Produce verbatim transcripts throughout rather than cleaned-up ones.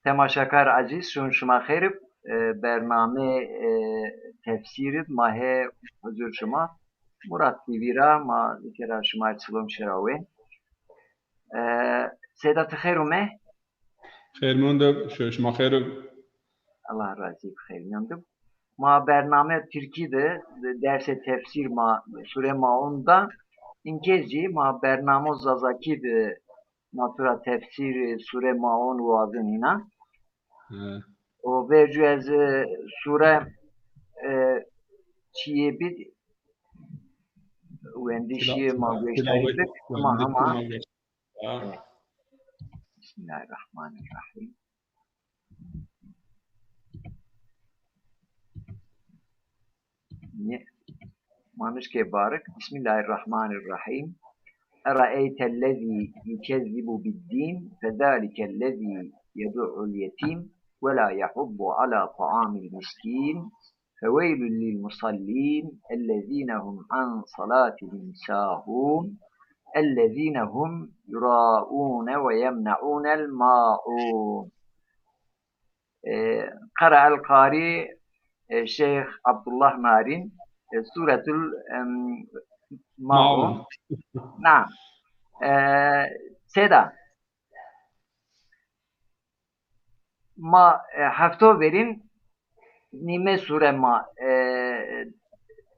Temaşakar ezîz, şûn şima xeyr ib. E, bername, e, tefsîr ib ma hê huzur şima. Murat T V ra ma bir kere şima silom şirawên. E, Seyda, ti xeyr ume? Xeyr mîyon de, şima xeyr ib. Allah razî bi, xeyr mîyon de. Ma bername Tirkî de, de dersê tefsîr ma, sure Maun da, inkê zî ma bernamo Zazakî de ma tu ra tefsîr sure Maun wazin îna. He. O vercu ez, e, sure, e, çiyê bid wendişî ma gueştarî bik, ma hema. Bismillahirrahmanirrahim. Manişkê barik. Bismillahirrahmanirrahim. Eraeytellezî yukezzibu biddîn fezalike lezî yedu'ul yetîm ve la yahuddu ala ta'amil miskîn. Feweylul lil musallîn ellezîne hum an salatihim sahûn. Ellezîne hum yuraûne ve yemneûnel maûn. E, Qera el Qari, e, Şeyh Abdullah Narin, e, Suretul, em, Maun. Maun. Na. E, Seyda, ma, e, hefto verîn nîme sure ma, e,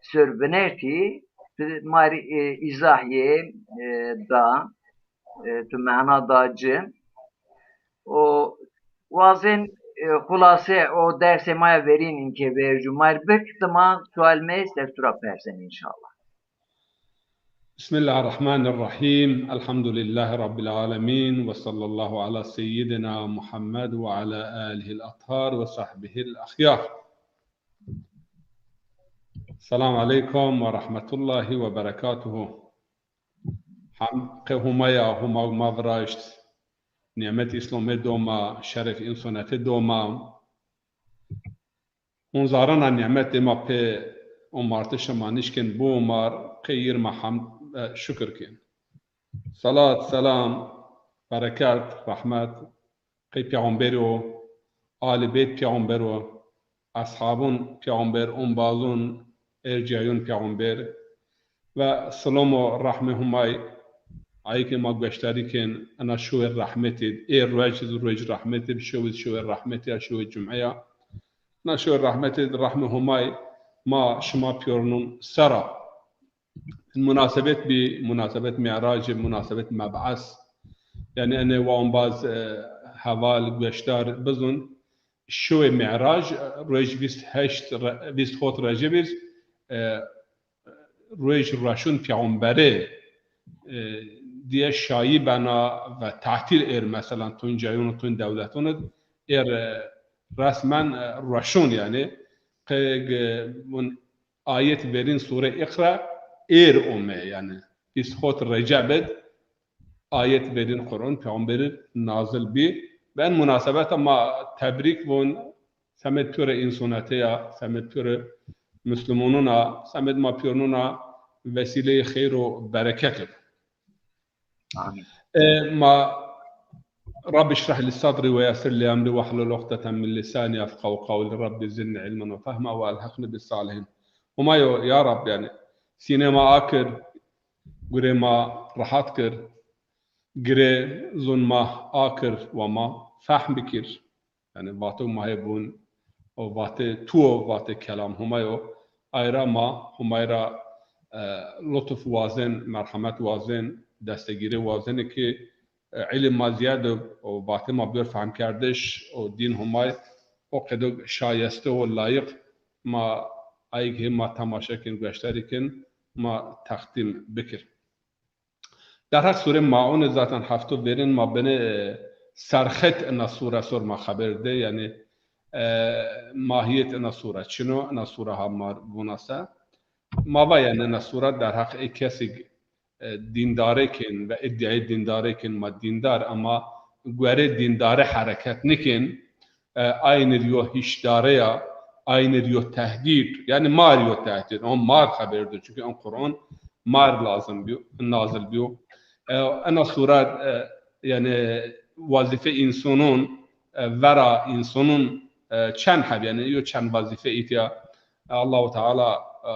ser binertî, ma rê, e, îzah yê, e, da. E, tu mehna da ci. O wazên, e, xulase o dersê ma ya verîn inkê vercu ma rê bik, dima sual meyst ez tu ra persên înşallah. Bismillahirrahmanirrahim. Elhamdülillahi Rabbil alemin. Ve sallallahu ala seyyidina Muhammed ve ala alihil athar ve sahbihil ahyar. Selamu aleykum ve rahmetullahi ve berekatuhu. Hem qe Humaya, Huma ma viraşt, nîmet Îslamê do ma, şeref însonetê do ma. Hûn zarana nîmetê ma pê omartişê ma nişkên biomar, qe yir ma hemd, e, şukir kên. Salat, selam, bereket, rehmet, qey peyxamberî o, alî beyt peyxamber o, eshabûn peyxamber, ombazûn, ercîyayûn peyxamber ve silom û rehmê Humay, ayî ke ma gueştarî kên, ena şewê rehmetî, ê ruej zî ruej rehmetî, şew zî şewê rehmetî ya, şewê cum'e ya. Ena şewê rehmetî, rehmê Humay ma şima pîyorûnûn ser a. Munasebet bî, munasebet Mî'racî, munasebet meb'es. Yanî enê wa ombaz, e, heval, gueşdar bizûn. Şewê Mî'rac, e, ruej vîst heşt re-, vîst hot Recebî, e, ruej rueşûn peyxamberî, e, dîye şayî bena ve tatîl êr, meselan, tun cayûn û tun dewletûn id êr, e, resmen, e, rueşûn yanî. Qey, e, vûn ayet verîn sure Îqra êr ome, yanî vîst hot Receb id ayet verîn Qur'an peyxamberî nazil bî. Ben munasebeta ma tebrîk vûn, semed pîyorê însonetê ya, semed pîyorê muslumanûn a, semed ma pîyorûnûn a vesîleyê xeyr û bereket ib. Amîn. E, ma Rabbi şrah li sadri ve yessir li emri ve hlul uqdeten min lisanî yefqehu qewlî. Rabbi zidni ilmen ve fehma ve elhiqni bis salihîn. Humayo, ya Rab, yanî sînê ma akir, gurê ma rehat kir, girê zûn ma akir ve ma fehm bikir. Yanî vato ma hê vûn, o vatê tu o, vatê kelam Humay o. Ay ra ma Humay ra, e, lutuf wazên, merhemet wazên, destegîrê wazêne ki, e, îlim ma zîyad ib, o vatê ma biyor fehmkerdiş, o dîn Humay o qedo şayeste û layiq ma ayîg hê ma temaşe kên, gueştarî kên, ma teqdîm bikir. Derheq sure Maune zaten hefto verîn ma binê, e, serxet ina sure sor ma xeber de, yanî, e, mahiyet ina sure çin o, ina sure ha ma vûnase. Ma va yanî ina sure derheq ê kesig, e, dîndarê kên ve îdîayê dîndarê kên, ma dîndar, ama guerê dîndarê hereket nikên. E, aynî rî yo hîşdare ya, aynî rî yo tehdîd, yanî ma rî yo tehdîd, on mar xeber do, çunke on Qur'an mar lazim bîyo, nazil bîyo. E, ena sure, e, yanî wazîfe însanûn, e, vera însanun, e, çend heb, yanî yo çend wezîfe îtya, e, Allahu Teala, e,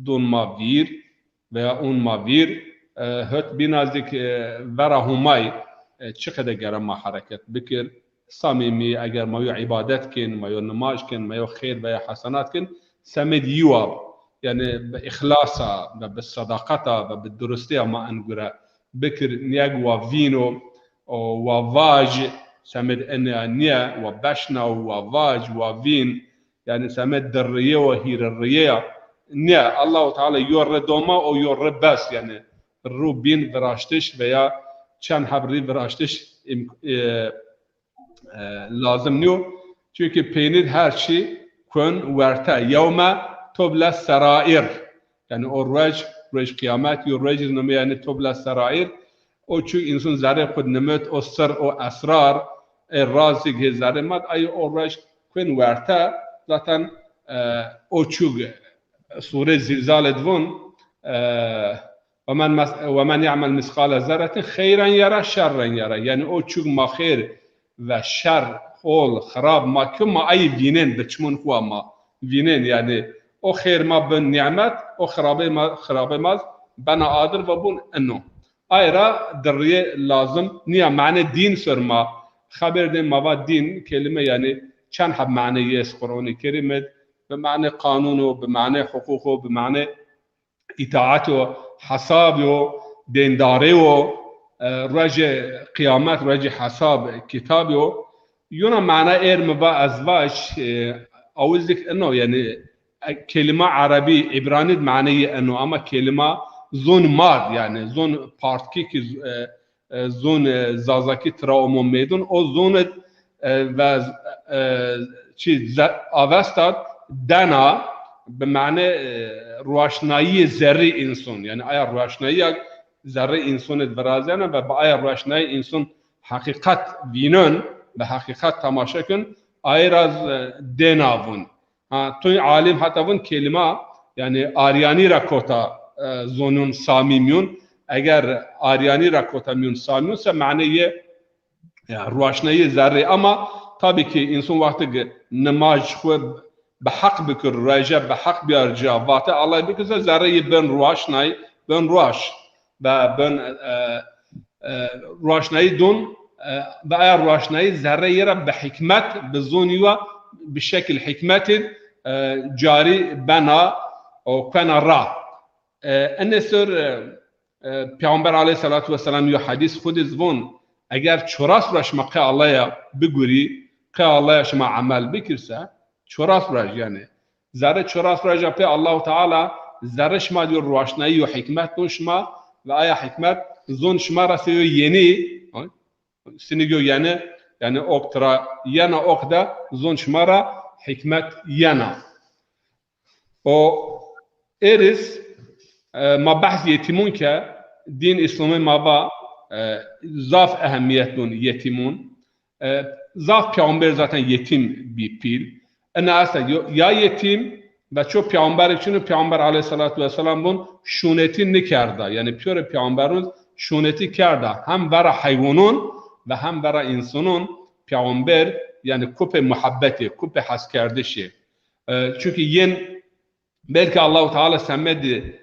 don ma vîr veya on ma vîr, e, hot bîna zî ke, e, vera Humay, e, çiqede gere ma hereket bikir, samîmî, eger ma yo îbadet kin, ma yo nimaj kin, ma yo xêr veya hesenat kin, semêd yiwa, yanî bi îxlasa ve bi sedaqeta ve bi durustîya ma en gure bikir, niyeg wa vîn o, o wa vaj, semêd ene niye, wa beşna, wa vaj, wa vîn, yanî semêd di riyê o, hîrê riyê ya. Niye, Allahu Teala yo ri do ma, o yo ri bes, yanî ru bîn viraştiş veya çend heb rî viraştiş im-, e, e, lazim nîyo. Çunkî peynî her çî kun werte. Yewme tubla serair. Yanî o ruej, ruej qiyamet, yo ruej nime yanî tubla serair. O çu însan zerrê xwu nimit, o sir, o esrar, e, razîg hê zerrê ma d, ay o ruej kun werte. Zaten, e, o çu sure Zîlzalê d vun, e, "Ve men mes-, ve men ya'mel misqale zerretin xeyren yera, şerren yera." Yanî o çuk ma xêr ve şer, hol, xirab ma kim ma ay vînên, bi çimûn xwu ma vînên. Yanî o xêr ma bin nîmet, o xirabê ma, xirabê ma bena adir ve bun ino. Ay ra di riyê lazim nîya. Mane dîn ser ma xeber dên, ma va dîn kelîme yanî çend heb mane yê ez Quranê Kerîm id, bi mane qanûn o, bi mane huqûq o, bi mane îtaat o, hesab o, dêndarê o, e, ruejê qiyamet, ruejê hesab, kitab o. Yona mana êr mi va ez vaj, e, awizik ino, yanî, e, kelîma erebî, îbranî d maneyê ino, ama kelîma zon mad, yanî zon partkî ki, e, e, zon, e, zazakî tira omo meydun, o zon id, e, ve, e, çi, ze-, Avesta d dena bi mane, e, ruaşnayîyê zerrî înson. Yanî aya ruaşnayîya zerrê înson id virazena ve bi aya ruaşnayî înson heqîqet vînon ve heqîqet temaşe kun, ay ra z-, e, dêna vun. Ha, tu alîm heta vun kelîma, yanî aryanî ra kota, e, zonun samîmyun. Eger aryanî ra kota miyun samîmyun se mane yê, ya, ruaşnayî zerrê. Ama tabî ki însan wextê ki nimaj xwu bi heq bikir, rueje bi heq biyar ca, vate Allay bikir se zerrê yê ben ruaşnay, ben ruaş. Ve ben, e, e, ruaşnayî don, e, ve aya ruaşnayî zerrê yê ra bi hikmet, bi zonî wa, bi şekil hikmetî, e, carî bena o kuena ra. E, ene ser, e, e, Peyxamber aleyhîsselatu wesselam yo hedîs xwu di z von, eger çoras ruej şima qê Allaya bigurî, qê Allaya şima emel bikir se, çoras ruej yanî. Zerrê çoras rueja pê Allahu Teala zerrê şima di yo ruaşnayî, yo hikmet don şima ve aya hikmet zon şima ra se yo yenî, sinig yo yenî, yanî ok tira yena, ok de zon şima ra hikmet yena. O êr iz, e, ma behs yetîmun ke, dîn Îslamê ma va, e, zaf ehemîyet don yetîmun. E, zaf peyxamber zaten yetîm bî pîl. Ina esta yo-, ya yetîm ve ço peyxamberî çin o, peyxamber aleyhîsselatu wesselam vun şûnetî nikerda. Yanî pîyorê peyxamberun şûnetî kerda. Hem vera heywanun ve hem vera însanun peyxamber, yanî kupê muhebbetê, kupê heskerdişê. E, çunkî yên belkî Allahu Teala semedî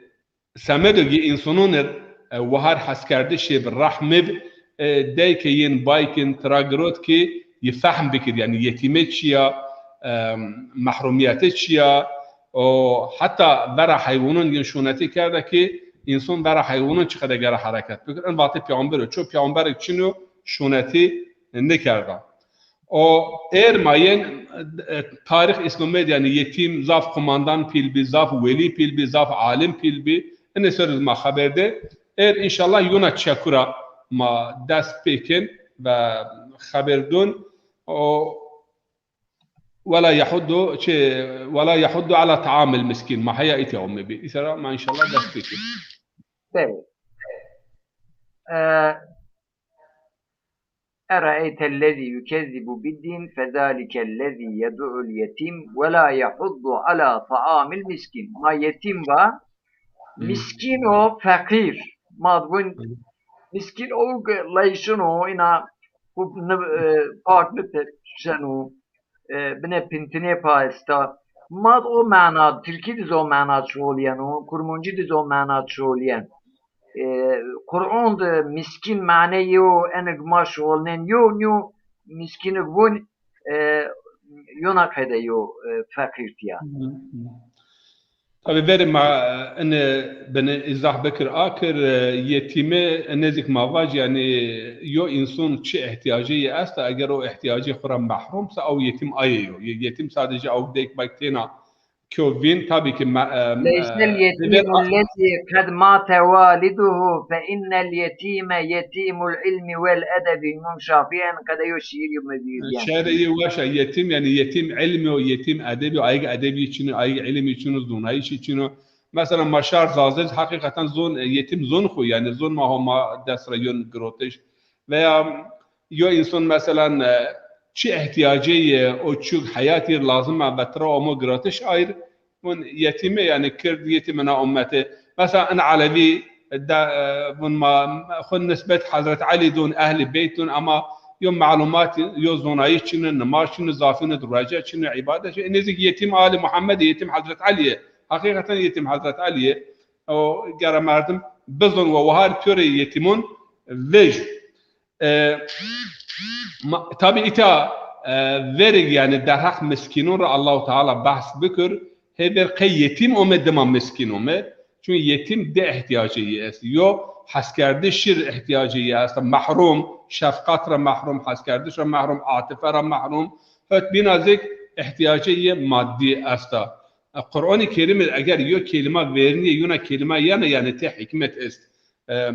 semedo ki însanun ir, e, wahar heskerdişê bi, rehmê bi, e, dey ke yên bay kin tira girot ki yi fehm bikir, yanî yetîme çi ya, e, mehrumîyete çi ya, o heta vera heywanun yin şûnetî kerda ki însan vera heywanun çi qede gere hereket bikir. In vatê peyxamber o. Ço peyxamberêk çin o şûnetî nikerda. O êr ma yên, e, tarîx Îslamê de, yanî yetîm zaf qumandan pîl bî, zaf welî pîl bî, zaf alim pîl bî. Inê ser ma xeber dê. Êr înşallah yona çekura ma dest pê kên ve xeber dun. O wela yehuddu, çi, wela yehuddu ala taamil miskîn. Ma heya îtya ome bî. Îsera ma înşallah dest pê kên. Belê. E, "Eraeytellezî yukezzibu biddîn fezâlikellezî yed'ul yetîm ve lâ yehuddu alâ taamil miskîn." Ma yetîm va, miskîn o, feqîr. Ma vun miskîn o, leyşin o, ina xu ni, e, part ni pe-, seno, e, bine pintinê pa esta. Ma o mena, Tirkî di zo mena şolîyeno, Kurmancî di zo mena şolîyen. E, Qur'on di mîskîn mane yo, enig ma şolnen yo, yo mîskînig vun, e, yona qede yo, e, feqîrtîya. Hı hı. Tabî verê ma, e, ene bine îzah bikir akir, e, yetîme, e, nêzik ma vaj, yanî yo înson çi îhtîyacê yê esta, eger o îhtîyacê xwu ra mehrûm se, ew yetîm aye yo. Ye-, yetîm sadece ew dek bak têna kyo vîn, tabî ki me-, e, ليس e, اليتيم الذي قد مات والده، فإن اليتيم يتيم العلم والأدب. Îmam Şafîî en qede yo şîîr yo mi vîr, yanî. Şêrê yê weş a, yetîm, yanî yetîm ilmî yo, yetîm edebî yo, ayîg edebî çin o, ayîg ilmî çin o, zonayîşî çin o. Mesela ma şar Zazê, heqîqeten zon, e, yetîm zon xwu, yanî zon ma Homa dest ra yon girotiş. Veya yo înson, meselan, e, çi îhtîyacê yê, o çi heyatî lazim a ve tira omo girotiş ayr, vun yetîme, yanî kird yetîmina ummete. Mesela in Elewî de, e, vun ma xwu nisbet Hezret Elî dun, Ehlî Beyt dun, ama yo melumat, yo zonayîş çin o, nimaj çin o, zafîne di ruece çin o, îbadet çin o. Nêzik yetîm Alî Muhammed, yetîm Hezret Elî yê. Heqîqeten yetîm Hezret Elî yê. O gere merdim bizon ve wahar pîyorê yetîmon vej. E, ma, tabî îta, e, verêg, yanî derheq miskînon ra Allahu Teala behs bikir, hêver qey yetîm ome dima miskîn ome. Çun yetîm di îhtîyacê yê est. Yo heskerdiş şir îhtîyacê yê est. Mehrûm, şefqat ra mehrûm, heskerdiş ra mehrûm, atife ra mehrûm. Hot bîna zêk îhtîyacê yê maddî esta. E, Qur'anê Kerîm id eger yo kelîma vernîyê yona kelîma yena, yanî tê hîkmet est. E, e,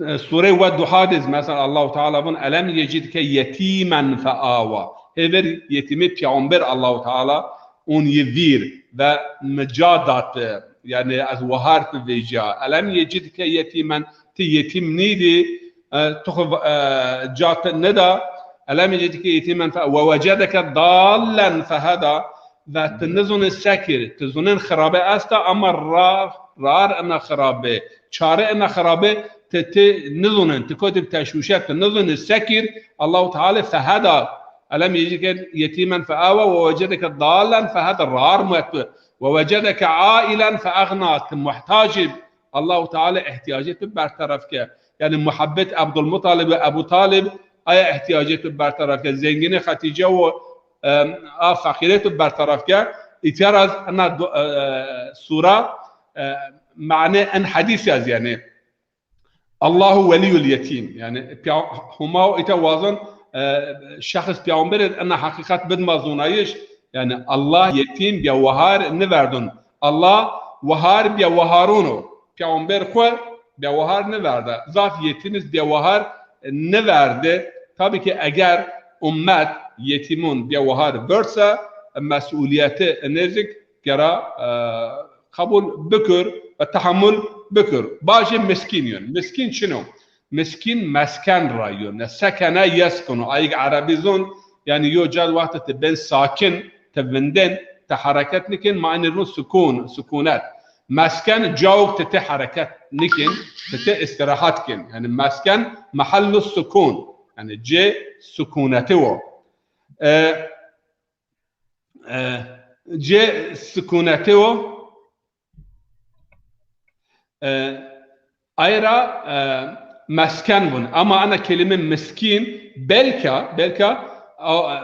Sûreyê Wedduha de zî mesela Allahu Teala vun, "Elem yecidke yetîmen feawa." Hêver yetîmê peyxamber Allahu Teala un yi vîr ve mi ca da ti, yanî ez wahar ti vêca. "Elem yecidke yetîmen", ti yetîm nîdî, e, tu xwu, e, ca ti nida. "Elem yecidke yetîmen fe-, ve vecedeke dallen feheda." Ve ti nizûnî sekir, ti zûnên xirabe esta, ama rar, rar ina xirabe, çare ina xirabe, ti, ti nizûnên, ti kotî bi teşwîşe, ti nizûnî sekir, Allahu Teala feheda. "Elem yecidke yetîmen feawa ve vecedeke dallen feheda", rar muet bi. "Ve vecedeke ailen feagna", ti muhtac ib. Allahu Teala îhtîyacê tu berteref ke. Yanî muhebbet Abdulmuttalib ve Ebu Talib, aya îhtîyacê tu berteref ke. Zengînê Xetîce ve, e, a feqîrê tu berteref ke. Îtya ra zî ina do-, e, sura, e, mane en hedîs yaz yanî. Allahu welîyul yetîm. Yanî piya-, Huma îta wazon, e, şexs peyxamber id ina heqîqet bidma zonayîş. Yanî Allah yetîm bîya wahar niverdon. Allah wahar bîya waharon o. Peyxamber xwu bîya wahar niverde. Zaf yetîm iz bîya wahar niverde. Tabî ki eger ummet yetîmon bîya wahar verd se, mesulîyeti nêzik gera, e, qebul bikir ve tehemul bikir. Bajê miskîn yon. Miskîn çin o? Miskîn mesken ra yo. Ne sekene yeskunu. Ayîg erebî zon, yanî yo ca wextê ti bên sakin, ti vindên, ti hereket nikên, ma enê rûn sukun, sukunet. Mesken cawuk ti ti hereket nikên, ti ti îstîrahat kên. Yanî mesken mehellu sukun. Yanî cê sukuneti wo. E, e, cê sukuneti wo. E, ay ra, e, mesken vun. Ama ana kelîme miskîn belka, belka, a, e,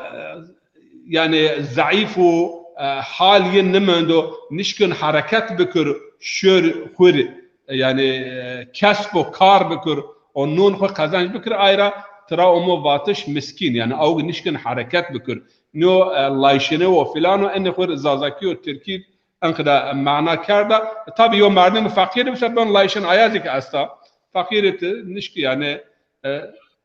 yanî zeîf û, e, hal yi nimendo, nişkin hereket bikir, şir, xwir, e, yanî, e, kesb û kar bikir, o nûn xwu qezenc bikir, ay ra tira omo vatiş miskîn, yanî awg nişkin hereket bikir. No, e, layşine û filan û enê xwu Zazakî û Tirkî enqede mana kerda. Tabî yo merdim feqîr bise ben layşin aya zî ki esta. Feqîrî ti nişkî yanî, e,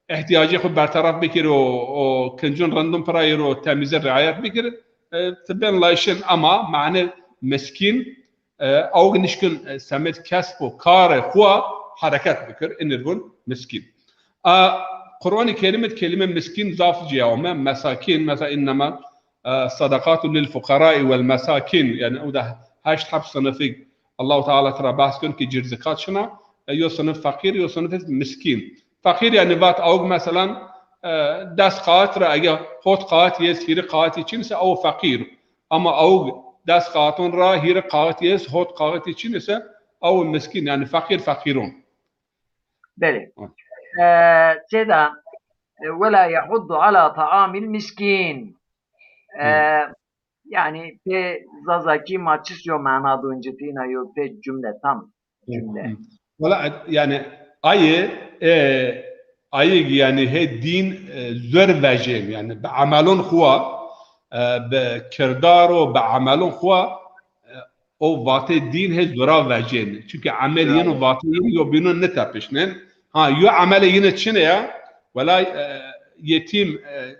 îhtîyacê xwu berteref bikir û, û kincun rindun pira yir û temîze riayet bikir. E, ti ben layşin ama mane miskîn, e, awg nişkin, e, semed kesb û karê xwu hereket bikir. Inir vun miskîn. A, Qur'anê Kerîm id kelîme miskîn zaf cîya ome. Mesakîn, mesela, "Innema, e, sadakatu lil fuqarai vel mesakîn." Yanî o da heşt heb sinifî Allahu Teala tira behs kên ki cir zikat şina. E, yo sinif feqîr, yo sinif miskîn. Feqîr yanî vat awg, meselan, e, des qaxit ra ege hot qaxit yê est, hîrê qaxitî çin ise, ew feqîr o. Ama ew des qaxiton ra hîrê qaxitî yê est, hot qaxitî çin ise, ew miskîn, yanî feqîr, feqîron. Belê. E, sêda, e, "Wela yahuddu ala taamil miskîn." E, yanî pê Zazakî ma çi yo mana doncitîna yo pê cumle tam cumle. Wela, yanî ayê, e, ayê yanî hê dîn, e, zor vejên, yanî bi emelon xwu, e, bi kirdar û bi emelon xwu, e, o vatê dîn hê zora vecên. Çunke emel yin û vatê yin yo bînon nitepişnên. Ha, yo emelê yin çine ya, wela, e, yetîm, e,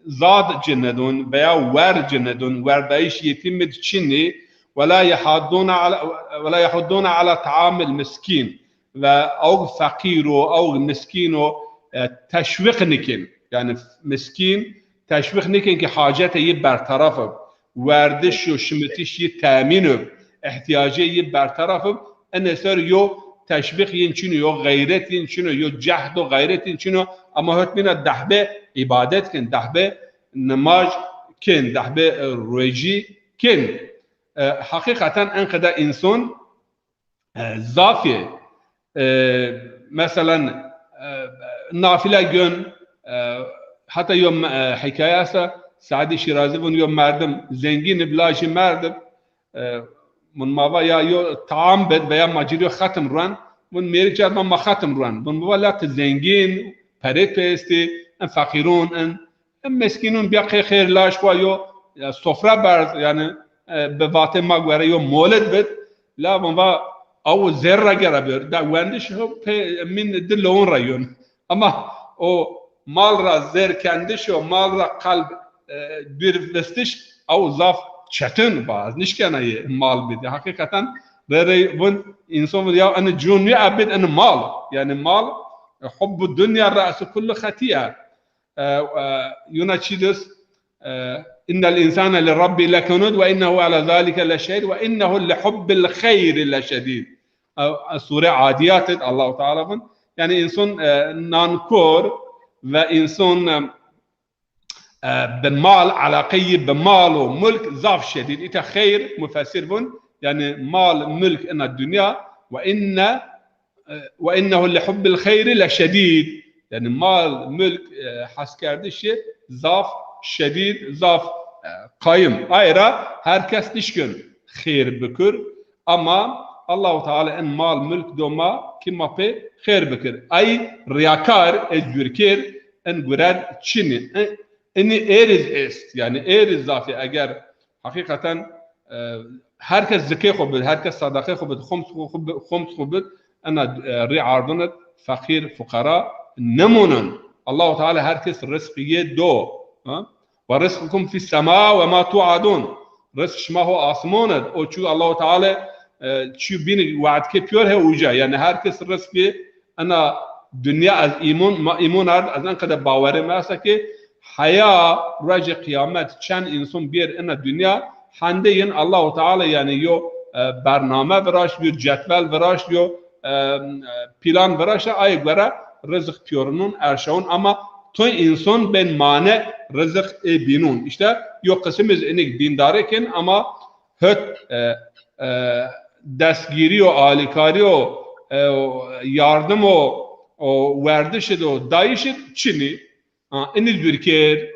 zad cinedon veya wer cinedon, werdayîş yetîm id çinî, wela yehaddûne ala, wela yehuddûne ala taamil miskîn. Ve ew feqîr o, ew miskîn o, e, teşwîq nikin. Yanî miskîn teşwîq nikin ki hacetê yi berteref ib, werdiş yo şimitiş yi temîn ib, ihtiyacê yi berteref ib. Ene ser yo teşwîq yin çino, yo xeyret yin çino, yo cehd û xeyret yin çino. Ama hotmîna dehbe îbadet kin, dehbe nimaj kin, dehbe, e, ruejî kin. E, heqîqeten enqede înson, e, zafî, e, meselen, e, nafile gön, e, heta yo, e, hîkaye esta, Seedî Şîrazî vun yo merdim zengîn ib, lajî merd ib, e, vun ma va ya yo taam bid veya ma ci rê yo xetim ruen, vun mêrik ci ard va ma xetim ruen. Vun ma va la ti zengîn, perê ti estî, en feqîron, en Em meskînûn bîya qey xêr laj xwu yo, ya, sofre berz, yanî, e, bi vatê ma gore yo molid bid, la vun va aw zêr ra gera bêr. Da wendiş ho pê min di lewun ra yon. Ama o mal ra zêr kendiş o, mal ra qelb, e, dûr vistiş, aw zaf çetin ba. Ez nişkena yê mal bidî. Heqîqeten rê rê vun însan vun ya, eni cûn nî ebid eni mal. Yanî mal, e, hubbu dunya re'su kulli xetîye. E, e, yuna çî dist, e, "Innel insane li Rabbî lekanud ve innehu ala zalike leşehîd ve innehu li hubbil xeyri leşedîd." E, e, Sure Adiyat id Allahu Teala vun. Yanî însan, e, nankor ve însan, e, e, bi mal, elaqeyî bi mal û mulk zaf şedîd. Îta xeyr mufessir vun, yanî mal, mulk ina dinya, ve inne e, "Ve innehu li hubbil xeyri leşedîd." Yanî mal, mulk, e, heskerdişî zaf şedîd, zaf, e, qayim. Ay ra her kes nişkin xêr bikir, ama Allahu Teala en mal, mulk do ma ki ma pê xêr bikir. Ay riyakar, e, zûrkêr, en gurer çinî. E, inî êriz est, yanî êriz zafî eger Heqîqeten, e, her kes zikê xwu bid, her kes sadaqê xwu bid, xoms xwu, xwu bi-, xoms xwu bid, ena, e, rî ardin id feqîr, fuqara nimûnin. Allahu Teala her kes rizqî yê do. Ha? "Ve rizqukum fis sema ve ma tuadun." Rizq şima ho asmon id. O çu Allahu Teala, e, çu bîn we'd ke pîyor he uca. Yanî her kes rizqî ena dinya ez îmon, ma îmon ard, ez enqede bawerê mi esta ki heya ruecê qîyamet çend însan bîyêr ena dinya, hende yin Allahu Teala yanî yo, e, bername viraşt, yo cetvel viraşt, yo, e, e, plan viraşt, ayê gore rizq pîyorinûn, erşawûn ama toy însan bên mane rizq ê bînûn. Îşte yo qisim iz inik dîndarê kin ama hot, e, e, destgîrî û alîkarî û, e, û yardim û, û werdiş id û dayîş id çinî. Ha, inî zûrkêr,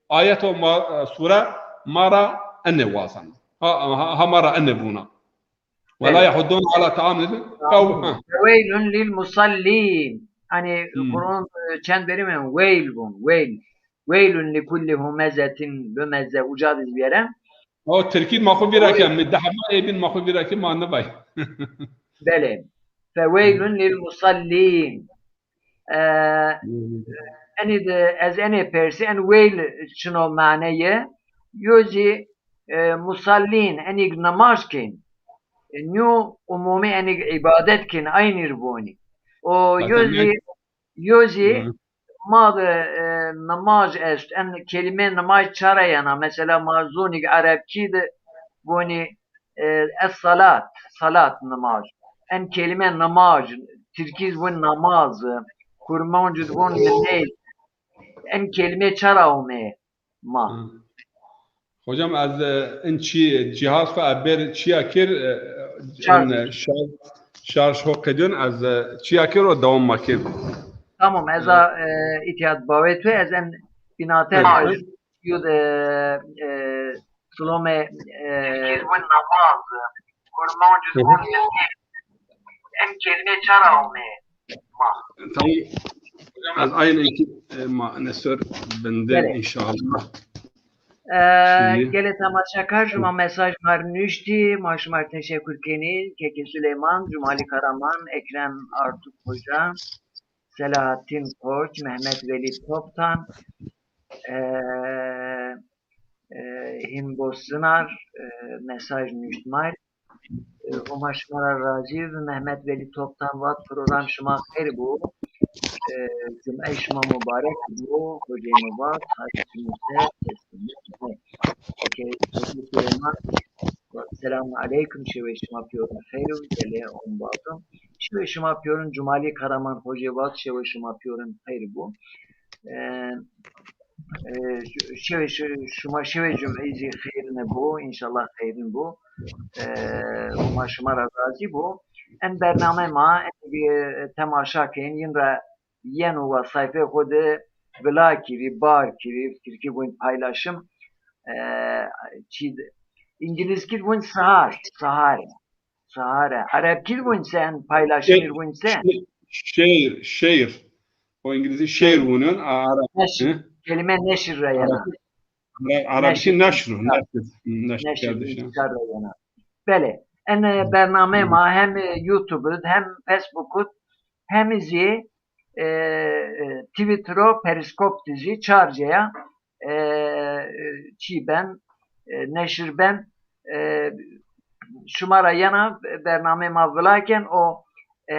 ayet û ma, e, sure ma ra enê wazena. Ha, ha, ha ma ra enê vûna. Wela yehuddûne ala taamil, qew-, ha. Weylun lil musallîn. Hani Kur'an, e, çend berî mi? Weyl vûn, weyl. Weylun li kulli humezetin lumeze, uca diz bîyeren. O tirkî ma xwu vîra ke, mi dehema ê bîn ma xwu vîra ke ma nivay. Belê. Fe weylun lil musallîn. E, enî de ez enê persî, en weyl çino maneyê. Yo zî, e, musallîn, enîg nimaj kên. E, nîyo umumî enîg îbadet kên, aynî r vonî. O yo zî, yo zî, Ma de, e, nimaj est. En kelîme nimaj ça ra yena? Mesela ma zonîg erebkî de vonî, e, es-salat, salat nimaj. En kelîme nimaj, tirkî zî von namaz, kurmanc zî von nimêj. En kelîme çara omê ma? Hı. Hocam, ez, e, in çî cihaz xo ez bêr çîya kir, e, şarj, in, e, şarj, şarj ho qedîyon, ez, e, çîya kir û dewam ma kir. Tamam, ez a, e, îtîyat bawê tu, ez en bînate, evet, ez yud, e, e, silome, e, Kurmancî. Hı hı. En kelîme çara omê ma? Tamam. Ez aynı iki, e, ma nesor bende, belê, inşallah. E, şimdi gelê temaşakar, şima mesaj ma rê nuştî, ma şima rê teşekkür kenî. Kekê Süleyman, Cumali Karaman, Ekrem Artuk Hoca, Selahattin Koç, Mehmet Veli Toptan, e, e, Himbo Sinar, e, mesaj nuşt ma rê. E, Homa şima ra razî bi. Mehmet Veli Toptan vat, program şima xeyr bo. E, cumey şima mubarek bo. Hocê mubarek, hacî Muse, teslimiyet. Okey, Hacî Süleyman. Selamun aleykum, şewê şima pîyorin xeyr û gelê ombazon. Şewê şima pîyorin Cumali Karaman Hocê vat, şewê şima pîyorin xeyr bo. E, e, şewê şi-, şima şewê cumey zî xeyrine bo, înşallah xeyrin bo. E, Homa şima ra razî bo. En bername ma, en, e, temaşa kên, yin ra yeno wa sayfê xo de vila kirî, bar kirî, tirkî vûn paylaşım, e, çî de, îngilîzkî vûn sihar, sihar, sihar e. Erebkî vûn sen paylaşım, şêr, vûn sen. Şêr, şêr. O îngilîzî şêr vûnun, a, arab. Neşir. Hı? Kelîme neşir ra yena. Arab, arabkî neşir, neşr o, neşir. Neşir. Hı, neşir, neşir kerdiş, ha. Neşir ra yena. Belê. En, e, bername ma hem, e, YouTube id, hem Facebook id, hem zî e, e, Twitter o, Periskop de zî çar ceya, e, e, çî ben, e, neşir ben, e, şima ra yena bernameyê ma vila ken û, e,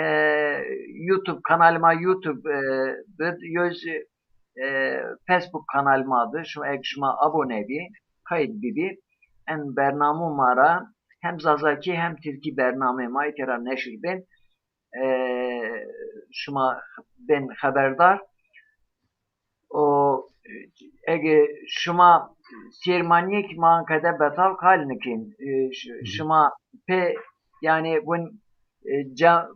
YouTube, kanalê ma YouTube, e, bid, yo zî, e, Facebook kanalê ma de, şima, eg şima abone bî, qeyd bibî, en bernamû ma ra hem zazakî hem tirkî bernameyê ma îtê ra neşir bên. E, şima bên xeberdar. O, ege şima sêrmanîyêk ma qede betal qal nikên. E, ş-, şima pê, yanî, win, e, ca-,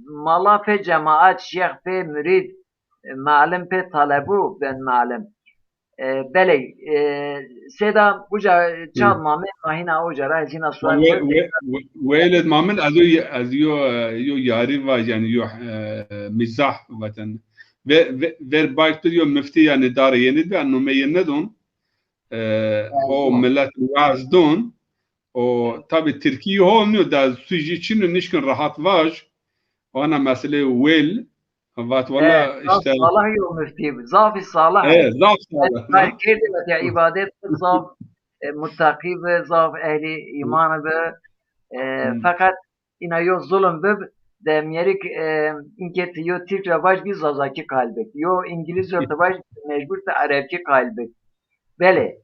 mala pê cemaat, şêx pê murîd, e, malim pê talebû ben malim. E, belê, e, sêda uca çad mame, ma hîna uca ra ez hîna sual we-, we-, we-, weylet mamin, ez yo, ez yo, e, yo yarî vaj, yanî yo, e, mîzah vaten. Ve, ve, ver bak tu yo miftî yanî dar yenî de, nome yenî don. E, o millet waz don. O tabi tirkî ho nîyo, da sujî çin o, nişkin rahat vaj. Ana mesele wel, vat wala, e, zaf işte salih yo miftî, zafî salih. E, zaf salih. Kerdî ve ya îbadet zaf, e, muttaqî bi, zaf ehlî îman bi. E, feqet îna yo zulm bib, de mîyerik, e, inkê ti yo tirk ra vaj bî zazakî qal bik. Yo îngilîz ra ti vaj mecbur ti erebkî qal bik. Belê.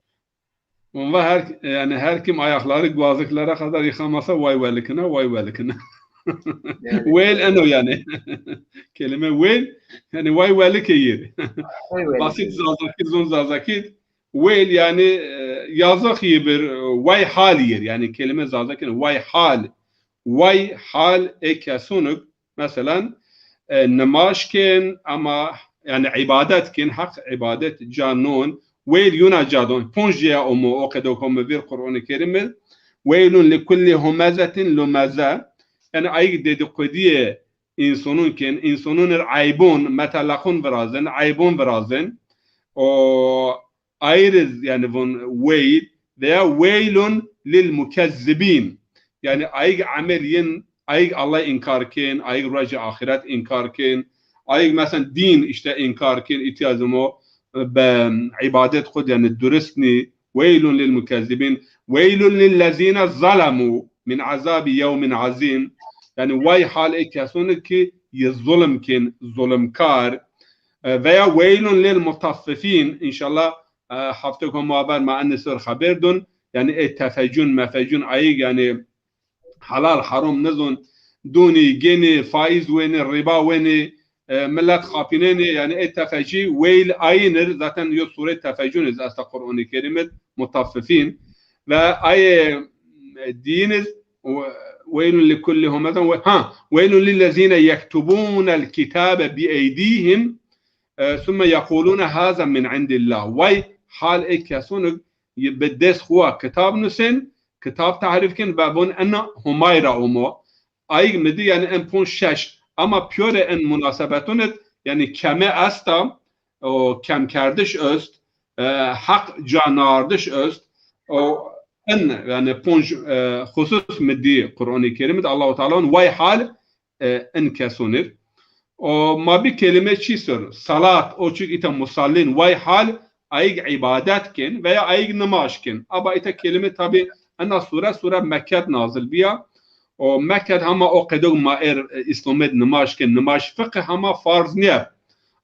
Onva her, yani her kim ayakları guazıklara kadar yıkamasa vay welikine, vay welikine. Evet. Wel eno yani. Kelime wel, yani vay welikê yi. Vay welikê yi. Basit zazakî, zon zazakî. Wel yani, e, yazık yi bir, e, way hal yi. Yani kelime zazakî, way hal. Way hal ê kesunik. Meselan, e, nimaj kên, ama, yani, îbadet kên, Heq îbadet ca non, weyl yuna ca don. Ponc ceya omo, o qedo ko mi vîr Qur'anê Kerîm id. Weylun li kulli humezetin lumeze. Yani, ayik dedikodiyê însonun kên, însonun ir eybon, metelexun virazin, eybon virazin. O, Ayriz, yani von weyl veya weylun lil mukezzibin. Yani ayg emel yin, ayg Allah inkar kên, ayg ruecê axiret inkar kên, ayg mesela din işte inkar kên, îtîyazimo be îbadet xud yani durist nî. Weylun lil mukezzibin. Weylun lillezine zalemu min azabi yevmin azim. Yani way hal ê kesonî ki yi zulm kên, zulmkar. E, veya weylun lil mutaffifin, înşallah, e, hefte ko ma ver ma enî ser xeber dun. Yani ê tefecun, mefecun ayig, yani halal harom nizon, dunî, genî, faiz wenî, riba wenî, e, millet xapînenê, yanî ê tefecî weyl ayîn ir, zaten yo sûreyê tefecûn iz esta Qur'anê Kerîm id, Mutaffifîn. Ve ayê, e, dîyin iz, we-, weylun li kulli humezen, we-, ha, weylun lillezîne yektubûnel kitâbe bi eydîhim, e, summe yeqûlûne haza min indillah. Way hal ê kesûn ig bi dest xwu wa kitab nusên, kitab tehrîf kên ve vûn ena Humay ra omo. Ayig mi dî, yanî en ponc şeş. Ama pîyorê en munasebetûn id, yanî keme esta, o kemkerdiş est, e, heq ca naardiş est, o en, yanî ponc, e, xusus mi dî Qur'anê Kerîm id, Allahu Teala vûn way hal, e, in kesûn ir. O ma bi kelîme çî ser? Salat, o çik îta musallîn, way hal, ayig îbadet kên veya ayig nimaj kên. Aba îta kelîme tabî ena sûre, sûre Mekke d nazil bîya. O Mekke d hema o qedo ma êr, e, Îslamê d nimaj kên, nimaj fiqh hema farz nîye.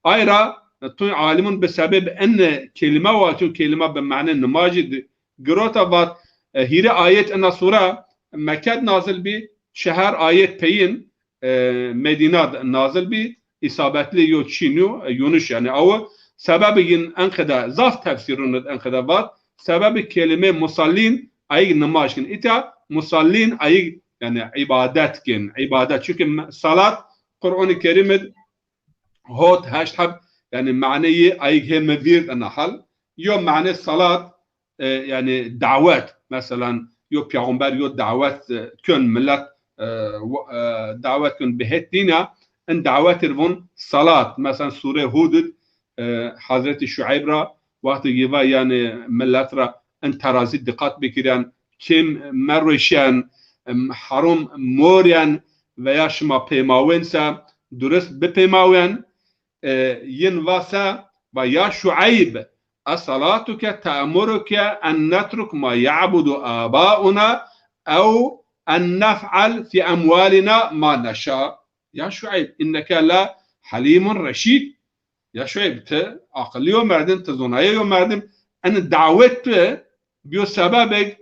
Ay ra, e, tu alimûn bi sebeb en kelîme wa, çun kelîme bi mane nimajî d-, girota vat, e, hîrê ayet ena sûre Mekke d nazil bî, çehar ayet peyin, e, Medîna d nazil bî, îsabetli yo çîn yo, e, Yunus yanî awi. Sebebê yin enqede zaf tefsîrûn id enqede vat. Sebebê kelîme musallîn ayig nimaj kên. Îta musallîn ayig yanî îbadet kên, îbadet. Çunke me-, salat Qur'anê Kerîm id hot heşt heb, yanî maneyê ayig hê mi vîrd ena hal. Yo mane salat, e, yanî dawet, meselan, yo peyxamber yo dawet, e, kön millet, e, w-, e, dawet kön bi het dîna, in dawet ir vûn salat. Meselan, sûre Hûd id, e, Hazretî Şueyb ra, wextê yi va yanî millet ra in terazî diqat bikirên, kêm merweşên, em, herom morên veya şima pêmawên se durist bipêmawên, e, yin va se, va ya Şueyb, esalatuke te'muruke en netruk ma ya'budu abauna ew en nef'al fi emwalina ma neşa. Ya Şueyb, inneke la halimun reşid. Ya Şueyb, ti aqilî yo merdim, ti zonayê yo merdim. En dawet tu biyo sebebek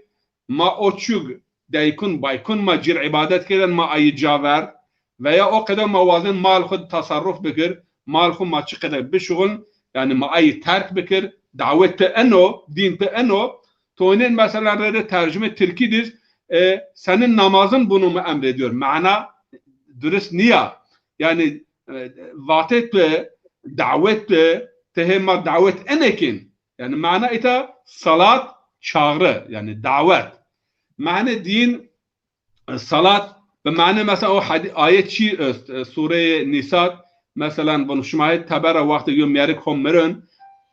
ma o çug deykun baykun ma cir îbadet kêden ma ayî ca ver veya o qede ma wazên mal xwu tasarruf bikir, mal xwu ma çi qede bişuxuln, yanî ma ayî terk bikir, dawet pi eno, dîn pi eno, tonên mesela rê rê tercüme tirkî diz, e, senin namazın bunu mu emrediyor? Mana durist niya. Yanî, e, vatet pi, dawet pi, ti hê ma dawet enekên. Yanî mana îta salat çağrı, yanî dawet. Mane dîn, e, salat, bi mane mesela o hadi-, ayet çî est, e, Sûreyê Nîsa, meselan, vun şima hê tebera wextê yo mîyerik ho mirin,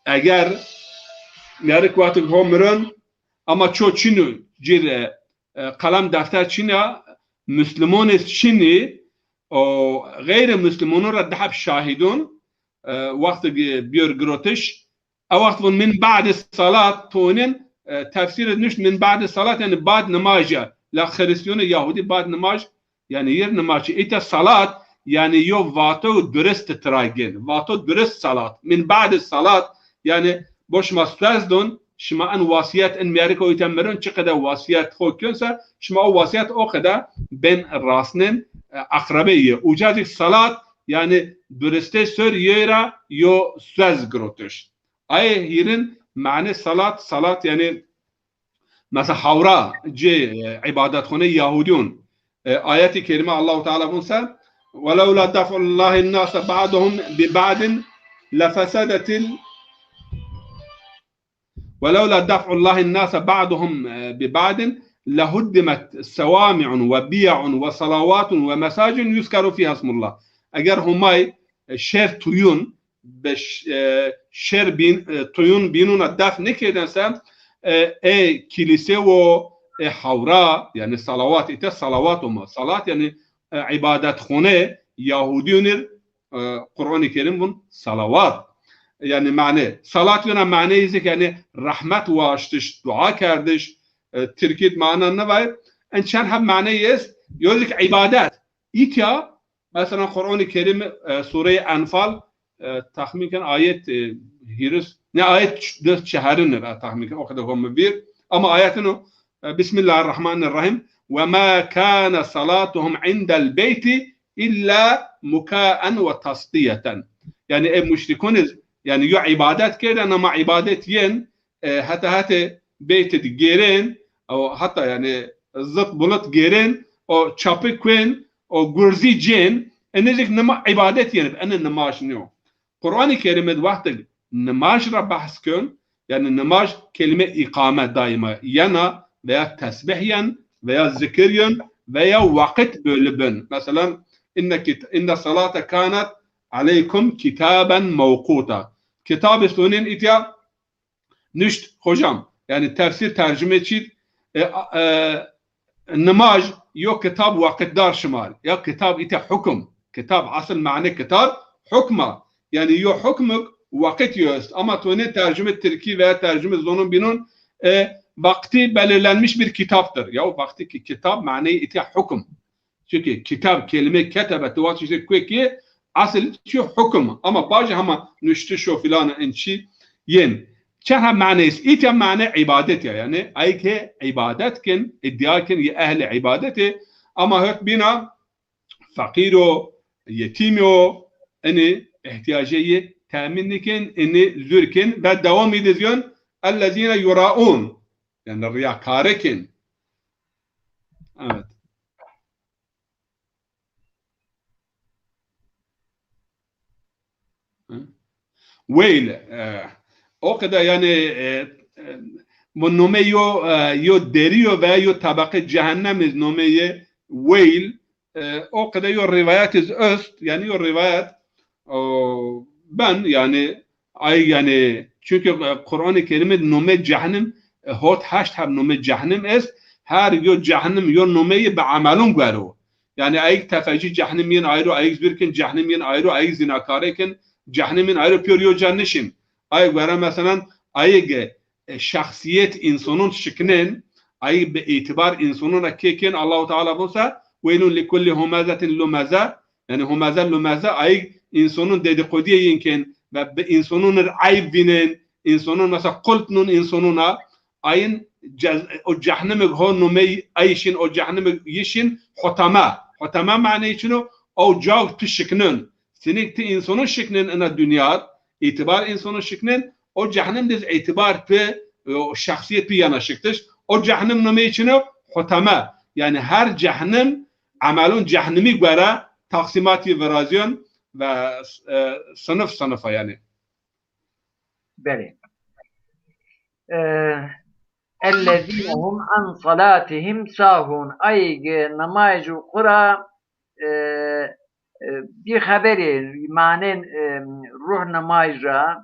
eger mîyerik wextê ho mirin, ama ço çin o, cir, e, e, qelem defter çin a, Müslümanê çin î, o xeyrê Müslümanûn ra deheb şahidûn, e, wextê gi-, biyor girotiş, e wext vun min ba'di salat, tonên, e, tefsîrê nuşt min ba'di salat, yanî bad nimaj ya. La Xirîstîyonê Yahudî bad nimaj, yanî yer nimaj. Îta salat, yanî yo vato durist tira gên. Vato durist salat. Min ba'di salat, yanî bo şima suez don, şima en wasiyet, en mîyerik o îta mirin, çi qede wasiyet xo kön se, şima o wasiyet o qede bên rasnên, e, aqrebê yi. Uca zî salat, yanî duristê sor yê ra yo suez girotiş. Ayê hîrin mane salat, salat yanî mesela hawra cê, e, îbadetxonê Yahudîyon. E, ayetî kerîme Allahu Teala vun se, "Welewla daf'ullahin nase ba'duhum bi ba'din lefesedetil, welewla daf'ullahin nase ba'duhum, e, bi ba'din lehuddimet sevami'un ve biya'un ve salavatun ve mesacun yuzkeru fiha ismullah." Eger Humay, e, şer tuyun, be ş-, e, şer bîn, e, tuyun bînûna def nêkêden se, e, ê kilîse wo, ê hawra, yanî salawat, îte salawat ûma. Salat yanî, e, îbadetxone, Yahudîyûn ir, e, Qur'anî Kerîm vun salawat. Yanî mane, salat yona mane îzik yanî rehmet waştiş, dua kerdiş, e, Tirkî d mana nivay. En çend heb mane est, yo zik îbadet. Îtya, mesela Qur'anî Kerîm, e, Sûreyê Enfal, e, texmîn ken ayet, e, hîris, ne ayet ç-, des çeherin e, texmîn ken, o qede ho mi vîr. Ama ayetin o, e, Bismillahirrahmanirrahim. "Ve ma kana salatuhum indel beyti illa mukaen ve tasdiyeten. Yanî ê muşrikûn iz, yanî yo îbadet kerdên, ama îbadet yên, e, heta hetê beytid gêrên, o heta yanî zit bulit gêrên, o çapik kuên, o gurzî cên, enê zî nima-, îbadet yên, enê nimaj nîyo. Qur'anê Kerîm id wextig nimaj ra behs kön, yanî nimaj kelîme îqame daîma yena veya tesbîh yen veya zikir yen veya waqit bölü bin. Mesela, inne kit-, inne salate kanet aleykum kitaben mewquta. Kitab istonên itya nuşt hocam. Yanî tefsîr tercüme çîd, e, e, nimaj yo kitab waqitdar şimar. Ya kitab îte hukum. Kitab, asıl mane kitab hukma. Yanî yo hukmuk waqit yo est. Ama to nê tercüme tirkî veya tercüme zonun binun, e, vakti belirlenmiş bir kitaptır. Ya vakti ki kitab manayı îte hukum. Çünkü kitab kelime ketebe, tu vat işte kueki asıl çi hukum. Ama bacı hama nuştiş o filan en çi yen. Çeha manayı, îte mane ibadet ya. Yanî ay ke ibadet kin, iddia kin, ye ehli ibadeti. Ama hot bina feqîr o, yetîm o, enê ihtiyacê yê temin nikin, enê zûr kin ve devam îdiz yön, ellezîne yuraûn. Yanî riyakare kin. Evet. Hı? Weyl, e, o kadar yanî, e, e, bu nome yo, e, yo derî yo veya yo tabaqê cehennem iz nome yê weyl, e, o kadar yo rivayet iz öst, yanî yo rivayet, o, ben yanî ay yanî çünkü, e, Qur'anê Kerîm id nome cehennem, e, hot heşt heb nome cehennem est, her yo cehennem yo nome yê bi emelun guero. Yanî ayik tefecî cehennem yên ayro, ayik zûr kin cehennem yên ayro, ayik zînakare kin cehennem yên ayro, pîyor yo ca nişin. Ay guere meselan ayik, e, şexsîyet însanun şiknen, ayik bi îtîbar însanun ra kêkên, Allahu Teala vosa, "Weylun li kulli humezetin lumeze", yanî humeze lumeze, ayik însanun dedîkodîye yin kên ve bi însanun ir eyb vînen, însanun mesela qulp nun însanun a, ayin cez-, o cehnimig ho numey ayişin, o cehnimig yişin hoteme. Hoteme maneyê çin o? O cag pi şiknin. Sinik ti însanun şiknin ina dinya, îtîbar însanun şiknin, o cehnim diz îtîbar pi, o şexsîyet pi yena şiktiş. O cehnim numey çin o? Hoteme. Yanî her cehnim emelun cehnimî guere taqsîmatî virazîyon ve, e, sinif sinifa yanî. Belê. E, ellezîne hum an salatihim sahun. Ay ge nimajû xwu ra, e, e, bîxeberî, manên, e, ruh nimaj ra,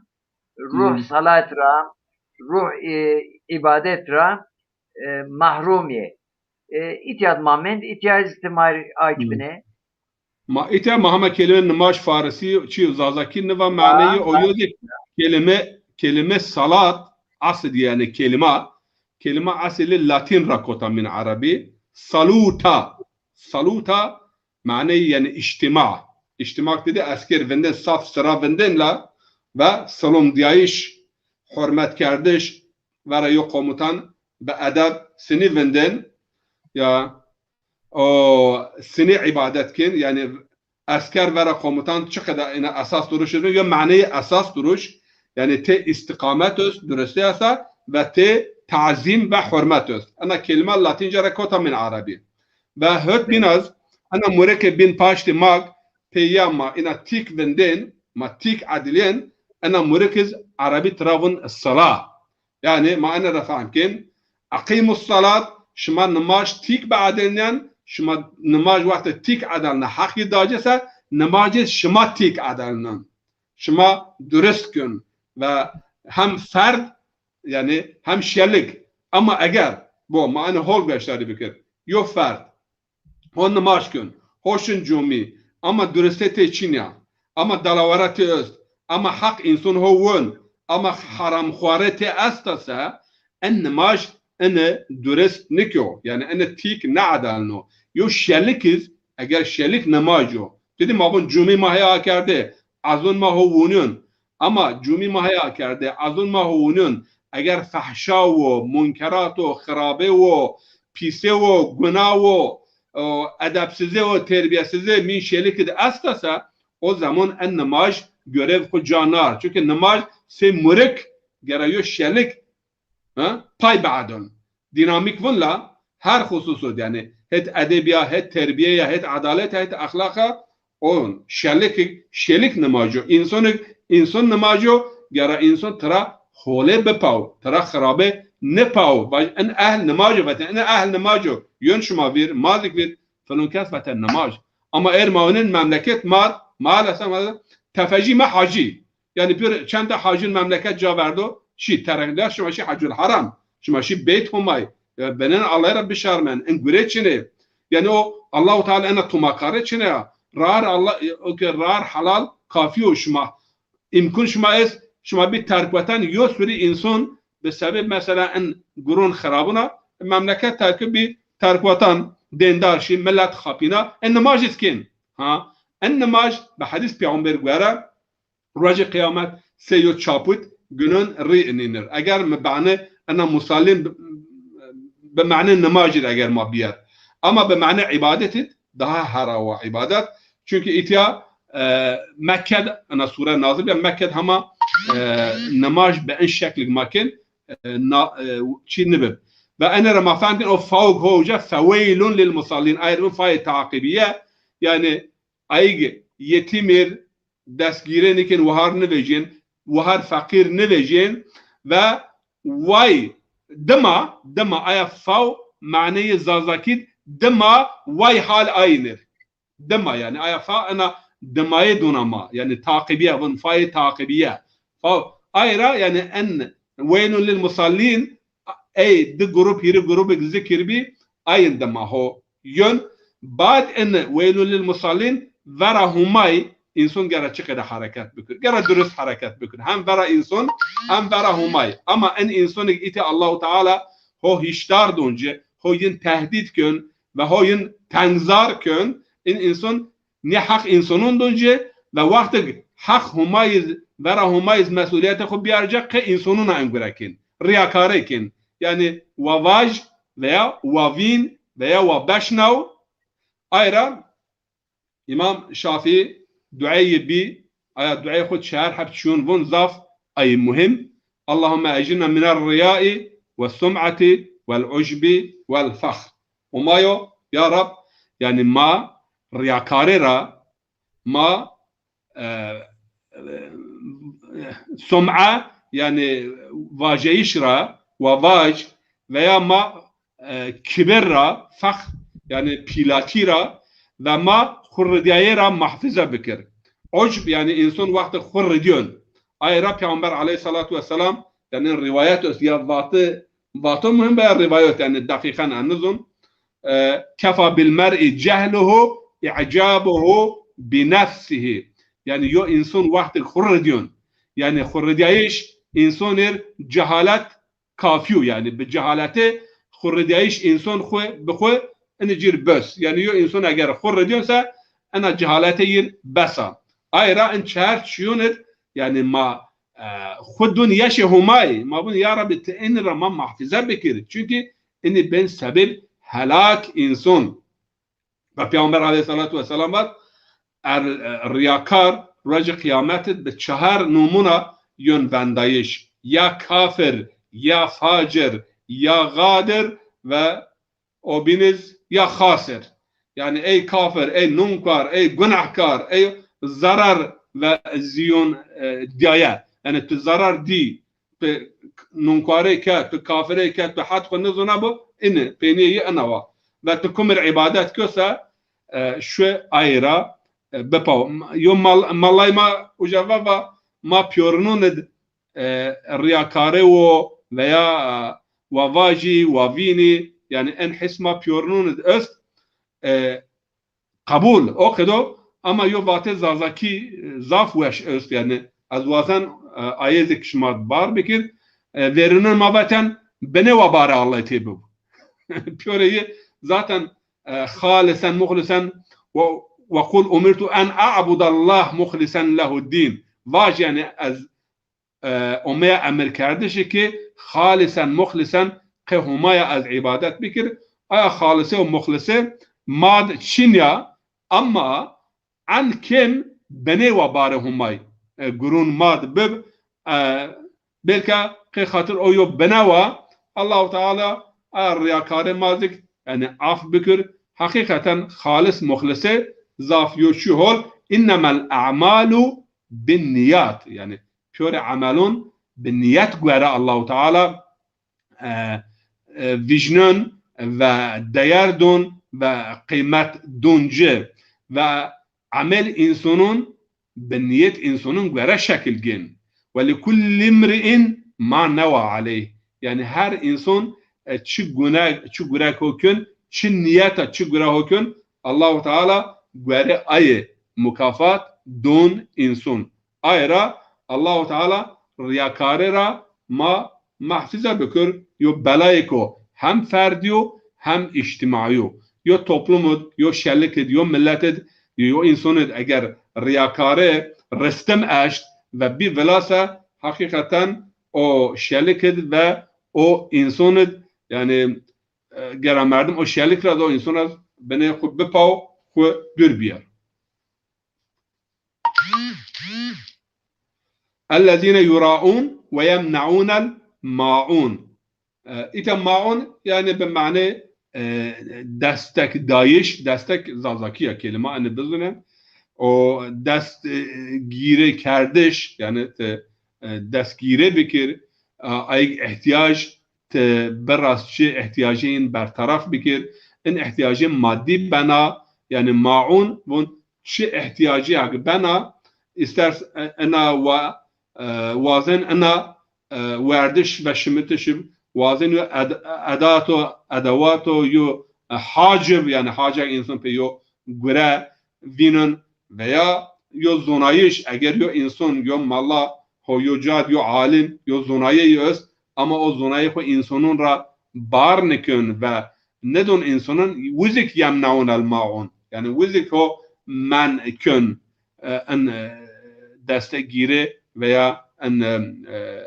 ruh Hmm. salat ra, ruh, e, îbadet ra, e, mahrûm yê. E, îtya di ma mend, îtya zî ti ma rê akî Hmm. binê. Ma îtya ma hema kelime nimaj farisî, çi zazakî niva maneyê o yo de kelime, kelime salat, asil yanî kelime, kelime asili latîn ra kota min erebî. Saluta. Saluta maneyê yanî îctîma. Îctîma dedi esker vindin, saf sıra vindin la ve salomdiyayış, hurmetkerdiş, vera yo komutan bi edeb sinî vindin ya o sinî îbadet kin, yanî esker vera komutan çi qeda ina esas duruş izin, yo maneyê esas duruş, yanî tê îstîqamet öst, duristî esa ve tê tazîm ve hurmet öst. Ena kelîma latînce ra kota min erebî. Ve hot bîn az, ena murekê bîn paştî mag, pê ya ma ina tîk vindên, ma tîk edilên, ena murek iz erebî tira vun sala. Yanî ma ene ra fehm kên. Eqîmus salat, şima nimaj tîk biedelnên, şima nimaj wextê tîk edelna, heqî dace se, nimajê şima tîk edelnin. Şima durist kün ve hem ferd, yanî hem şelik. Ama eger, bo, ma ene hol beşdarî bikir. Yo ferd. Ho nimaj kön, ho şin cumî, ama duristê tê çin ya, ama dalawara tê öst, ama heq înson ho won, ama haramxware tê esta se, en nimaj ene durist nikyo, yanî ene tîk needelno. Yo şelik iz, eger şelik nimaj o. Ti dî ma vun cumî ma heya akerde, ezon ma ho wunun, ama cumî ma heya akerde, ezon ma ho wunun, eger fehşa wo, munkerat o, xirabe wo, pîse wo, guna wo, o edebsizê, o terbiyesizê mîn şelikî de esta se, o zaman en nimaj görev xwu ca nar. Çunke nimaj sey murik gera yo şelik, ha, pay biedon. Dinamîk vun la her xususo de, yanî het edebiya, het terbiyeya, het edaleta, het exlaqa, o şelik, şelik nimajo. Însonik, înson nimajo, gera înson tira hole bipaw, tira xirabe nipaw. Vaj, in ehl nimajo, vetin, in ehl nimajo. Yön şima vîr, mazik vîr, filon kes vete nimaj. Ama er ma winin memleket mar, maalesef, tefecî me hacî. Yanî pir çend de hacîn memleket ca verdo, şî terekler, şima şî Hecul Haram, şima şî Beyt Homay. E, benen Allahî ra bişarmen, in gure çine. Yanî o Allahu Teala ena tumakare çine ya. Rar Allah, e, o ke rar helal kafî o şima. Îmkun şima est, şima bî terkwetan yo sürü înson bi sebeb mesela in guron xirabuna, memleket terkib bî terkwetan, dêndar şî, milet xapîna, in nimaj iz kên. Ha, in nimaj bi hedîs peyxamber guere, rojê qîyamet sey yo çaput gunon rî inînir. Eger mi bane ena musallîn bi, bi mane nimajî de eger ma bîyer. Ama bi mane îbadetî daha hera wa îbadet. Çunke îtya, e, Mekke de ena sure nazil bîya, Mekke de hema, e, nimaj bi en şeklik ma kên, e, na, e, çî nibib. Ve ene ra ma fehm kên o fawg ho uca feweylun lil musallîn. Ayrı bir fayê taqibiye. Yanî ayg yetîmîr destgîrê nikên, wahar nivejên, wahar feqîr nivejên ve way dima, dima aya faw maneyê zazakî dima way hal ayînir. Dima yanî aya fa ena dimayê dona ma, yanî taqibiye, vun fayê taqibiye. Faw ay ra yanî en weylun lil musallîn, ey di grup, hîrî grubik zikir bî, ayin dima ho yön. Bad in weylun lil musallîn vera Humay, înson gera çi qede hereket bikir. Gera durust hereket bikir. Hem vera înson, hem vera Humay. Ama en însonik îtî Allahu Teala ho hişdar don ci, ho yin tehdîd kön ve ho yin tengzar kön, in înson nê heq însonon don ci ve wextig heq Humay iz, vera Humay iz mesulîyetê xwu bîyar ca qe însonon a en gure kên. Rîyakare kên. Yanî wa vaj veya wa vîn veya wa beşnaw. Ay ra Îmam Şafîî dueyî bî, aya dueyê xwu çar heb çiyon vun, zaf ay muhîm. Allahumme ecirna miner riyai ve sum'ati vel ucbi vel fexr. Umayo, ya Rab, yanî ma riyakare ra, ma, e, e, sum'a, yanî vajeyiş ra, wa vaj, veya ma, e, kibir ra, fexr, yanî pîlakî ra, ve ma xwu ridîyayê ra muhafeze bikir. Ucb, yanî înson wextê xwu ridîyon. Ay ra Peyxamber aleyhîsselatu wesselam, yanî rîwayet est ya vatî, vato muhîm be ya rîwayet, yanî deqîqen ez nizon. E, kefa bil mer'i cehluhu i'cabuhu bi nefsihi. Yanî yo înson wextê xwu ridîyon. Yanî xwu ridîyayiş însoner cehalet kafî yo, yanî bi cehaletî xwu ridîyayiş înson xwu bi xwu ini cîr bes. Yanî yo înson eger xwu ridîyon se ena cehaletê yîr bes a. Ay ra in çar çiyon id, yanî ma, e, xwu dun yeşê Humay, ma vun ya Rabbi ti ini ra ma muhafeze bikir. Çunkî ini bên sebeb helak înson. Ve Peyxamber aleyhîsselatu wesselam vat, er, e, rîyakar rojê qîyametî bi çahar nomuna yon vendayiş. Ya kafir, ya facir, ya gadir ve o bîn iz ya xasir. Yanî ey kafir, ey nunkar, ey gunahkar, ey zarar ve ziyon, e, dîyaye. Yanî tu zarar dî, tu nunkarê ke, tu kafirê ke, tu hed xwu nizona bo, ini, pênîyê yi ina wa. Ve tu kumir îbadet kö se, e, şu ay ra, e, bipaw. Yo mal-, malay ma uca va va, ma pîyorinûn id, e, rîyakare wo veya, e, wa vajî, wa vînî, yanî en his ma pîyorinûn id est, e, qebûl, o qedo, ama yo vatê zazakî, e, zaf weş est, yanî ez wazen, e, ayê zî ki şima bar bikir, e, verînûn ma veten, binê wa barê Allay tê bib. Pîyorê yi zaten, e, xalisen, muxlisen, ve, ve qul umirtu en a'budallah muxlisen lehu'd-dîn. Vaj, yanî ez e, omeya emirkerdişî ki xalisen muxlisen qê Homaya ez îbadet bikir. Aya xalise û muxlise mad çinya, ama en kêm binê wa barê Humay, e, gurûn mad bib, e, belka qê xatir o yo bine wa, Allahu Teala a riyakarê ma zik, yanî, af bikir, heqîqeten xalis muxlisê zaf yo çi hol, innemel a'malu binniyat, yanî, pîyorê emelon bi niyet gore Allahu Teala e, e, vîjnon ve değer don ve qîmet don ci ve emel însonon bi niyet însonon gore şekil gên. Ve li kulli imri'in ma newa aleyh. Yanî her înson, e, çi gune, çi gure ho kön, çi niyeta çi gure ho kön, Allahu Teala gore aye mukafat don înson. Aye ra Allahu Teala riyakare ra ma mehfize bikir, yo belayêko hem ferdî yo hem îctîmaî yo. Yo toplum id, yo şelik id, yo milet id, yo înson id eger riyakare ristim eşt ve bî vila se, heqîqeten o şelik id ve o înson id, yanî, e, gera merdim o şelik ra da o înson ra binê xwu bipaw, xwu dûr bîyer. Ellezîne yuraûn ve yemneûnel maûn. E, îta maûn, yanî bi manê, e, destek dayîş, destek Zazakî ya kelîma, enê bizûne. O dest, e, gîre kerdiş, yanî ti, e, destgîre bikir, e, ayîg îhtîyac ti biras çi îhtîyacê yin bertaraf bikir. In îhtîyacê madî bena, yanî maûn, vûn çi îhtîyacê hak bena, îster, e, ina wa, e, wazen ina, e, werdiş ve şimitiş ib, wazen yo ed-, edato, edewato yo, e, hac ib, yanî haca însan pê yo gure vînin veya yo zonayîş, eger yo însan, yo mala ho, yo cad, yo alim, yo zonayê yo est, ama o zonayê xwu însonon ra bar nikön ve nidon însonon, wizik yemneûnel maûn. Yanî wizik ho men kön, e, in, e, destek gîre veya in, e, e,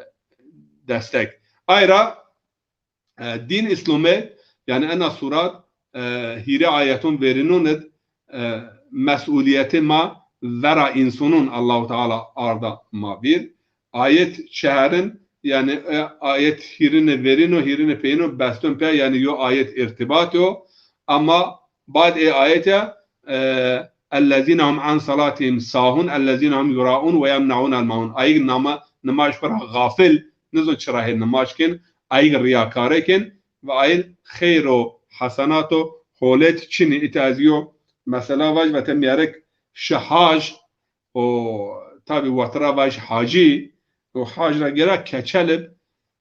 destek. Ayra, e, dîn Îslome, yanî ena surat, e, hîrê ayeton verînon id, e, mesûlîyetê ma vera însonon Allahu Teala arda ma vîr. Ayet çeherin, yanî, e, ayet hîrine verîno, hîrine peyîno beston pe, yanî yo ayet îrtîbat yo. Ama bad ê ayete, e, ellezîne hum an salatihim sahun, ellezîne hum yuraun ve yemneunel maun. Ayîg nama, nimaj xwu ra xafil, nizon çira hê nimaj kên, ayîg riyakare kên ve ayîg xeyr û hesenat û holet çinî. Îta ez yo mesela vaj ve te mîyerek şi haj, o, tabî, wextira vaj hacî, o haj ra gera keçel ib,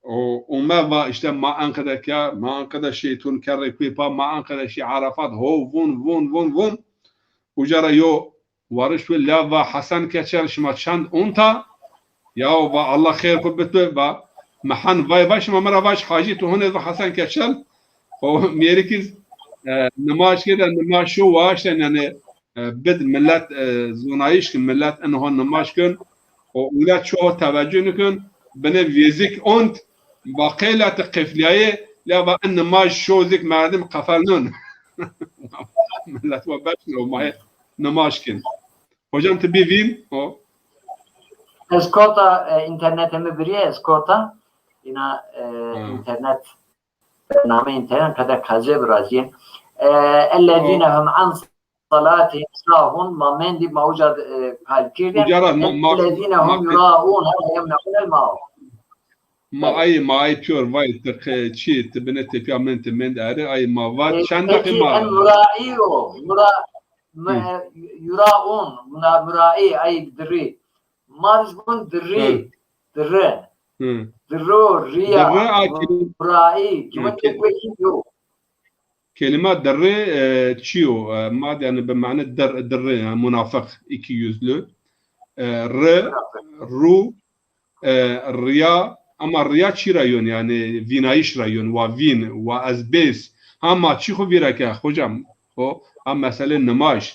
o, ome va îşte ma enqede ke, ma enqede şeytun kerrê kuê pa, ma enqede şî Arafat, ho, vun, vun, vun, vun. Uca ra yo wariş we, la va Hesen Keçel, şima çend onta? Ya va Allah xeyr xwu bito, va mi hen vay, va şima mi ra vaj hacî, tu hune va Hesen Keçel. O mîyerik iz, e, nimaj kerde, nimaj şo waşten, yanî, e, bid milet, e, zonayîş ki milet inho nimaj kön, o ulet çoğu teveccüh nikön, binê vêzik ont, va qeyla ti qeflîyayê, la va in nimaj şo zik merdim qefelnon. Milet wa beşno, ma hê nimaj kên. Hocam ti bî vîn, o. Ez kota, e, înternetê mi birîye, ez kota. Îna, e, Hı. Înternet, bername înternet qede qezê virazîyên. E, ellezîne O. hum an salatihim sahun, ma mendî, ma uca, e, hal kerdî. Uca ra ma, ma, Ellezîne hum ma, yuraun ve yemneunel maun. Ma ay, ma ay pîyor vay, ti qe-, çi, ti binê tepîya mend, ti mend erê, ay ma va, E, çend peki, deqî ma en muraî o, mura-, Hı. me-, yuraun, muna muraî, ay dirî. Ma riz gun dirî, Hı. dirî. Hı. Dirî, riya, Dirî, a, ki-, muraî, Hı, cuma ki-, tek wekî yo. Kelîma dirrî, e, çi yo? E, ma de, yanî, bi mane dir-, dirrî, yanî munafiq, iki yüzlü. E, ri, ru, e, riya, ama riya çi ra yon? Yanî vînayîş ra yon, wa vîn, wa ez bês. Ha ma çi xwu vîra ke, hocam? O, ha mesele nimaj.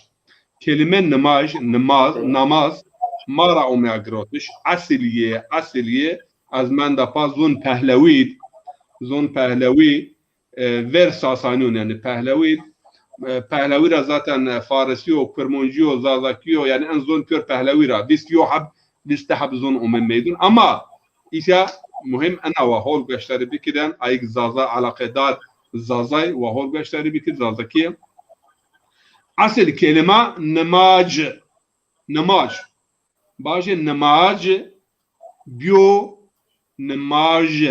Kelîme nimaj, nimaz, namaz, ma ra omeya girotiş. Esil yê, esil yê, ez menda pa zon Pehlewî d, zon Pehlewî, e, ver Sasanîyon, yanî Pehlewî d, e, Pehlewî ra zaten, e, Farisî yo, Kurmancî yo, Zazakî yo, yanî en zon pîyor Pehlewî ra. Vîst yo heb, vîst heb zon ome meydun. Ama îsa muhîm ena wa hol gueşdarî bikirên, ayik Zaza eleqedar Zazay wa hol gueşdarî bikir, Zazakî. Esil kelîma nimac, nimac. Bajê nimac, bîyo nimaj.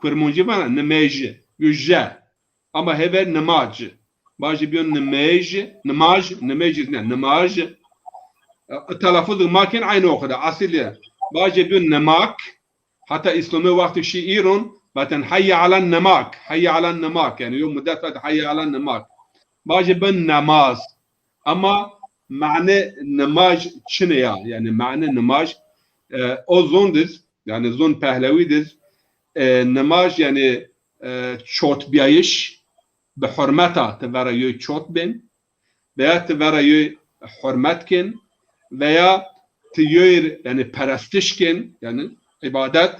Kurmancî vana nimej, bîyo j. Ama hêver nimac. Bajê bîyo nimej, nimaj, nimej ne, nimaj. E, telafuzê ma kên eynî o qede, esilî. Bajê bîyo nimak, heta Îslamê wextî şî Îran, vaten heyye elen nimak, heyye elen nimak. Yanî yo mudet vat heyye elen nimak. Bajê bîyo nemaz. Ama mane nimaj çine ya, yanî mane nimaj, e, o zon diz, yanî zon Pehlewî diz, e, nimaj yanî, e, çotbîyayîş, bi hurmeta ti vera yoy çot bên, veya ti vera yoy hurmet kên, veya ti yoy r' yanî perestiş kên, yanî îbadet,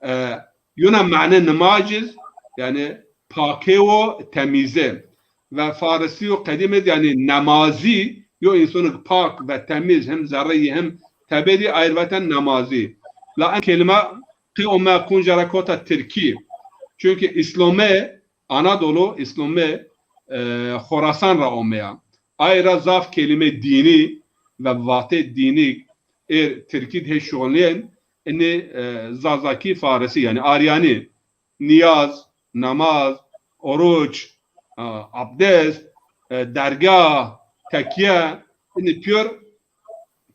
e, yona mane nimaj iz, yanî pakê wo, temîze. Ve Farisî yo qedîm iz, yanî nemazî, yo însonik pak ve temîz, hem zerreyî hem tebedî, ayr vaten nemazî. La en kelîma qê ome kunca ra kota tirkî. Çunkî Îslome, Anadolu, Îslome, e, Xorasan ra omeya. Ay ra zaf kelîme dînî ve vatê dînî êr tirkî d' hê şuxulnîyên, inî, e, Zazakî, Farisî, yanî Aryanî, nîyaz, namaz, oruç, a, abdest, e, dergah, tekye, inî pîyor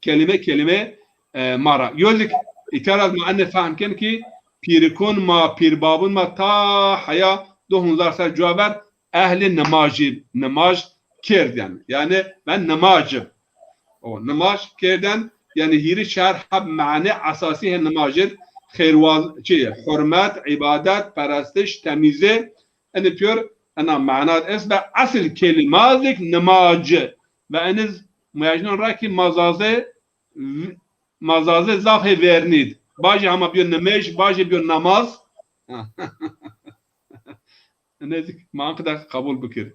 kelîme kelîme, e, ma ra. Yo zik îtîya ra ma enê fehm kên kî pîrikon ma, pîrbabon ma ta heya du hezar ser cuwa ver ehlê nimajî, nimaj kerdên. Yanî ben nimaj im. O nimaj kerdên, yanî hîrê çar heb mane esasî hê nimaj ir, xêrwaz-, çi, hurmet, îbadet, perestiş, temîze, enê pîyor ena mena est ve esil kelîma zik nimaj. Ve eniz muyajnon ra kî ma Zaze v-, ma Zaze zaf hê vernî d'. Bajê hema bîyo nimej, bajê bîyo namaz. Nezik ma qida qebul bikir.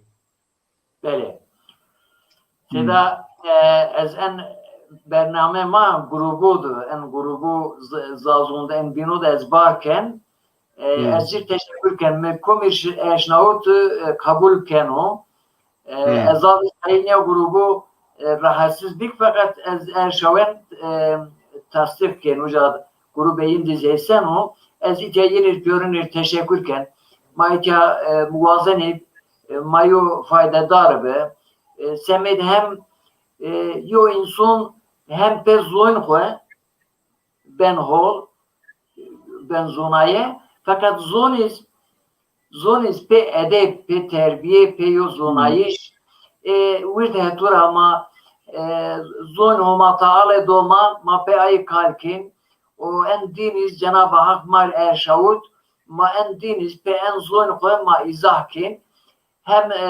Belê. Hmm. Seyda, e, ez en bername ma grubu di, en grubu Z-, Zazon di, en bîno di ez bar ken. E, Hmm. ez ci teşekkür ken. Mi komî ş-, eşnawit, e, qebul keno. E, Hmm. ez zaf sayın ya grubu, e, rahatsız bik, fakat ez erşawen, e, tasdik ken. Uca grubê yin di zeysen o. Ez îtya yenir pîyorinir teşekkür ken. Ma îtya, e, muwazenî, e, ma yo faydedar bi. E, semêd hem, e, yo înson hem pê zoyn xwu ben hol, ben zonaye, feqet zon iz, zon iz pê edeb, pê terbîye, pê yo zonayîş, e, wird hetur ama, e, zon Homa Teala do ma, ma pê ay kal kên, o en dîn iz Cenab-ı Hak ma r' erşawit, ma en dîn iz pê en zon xwu ma îzah kên. Hem, e,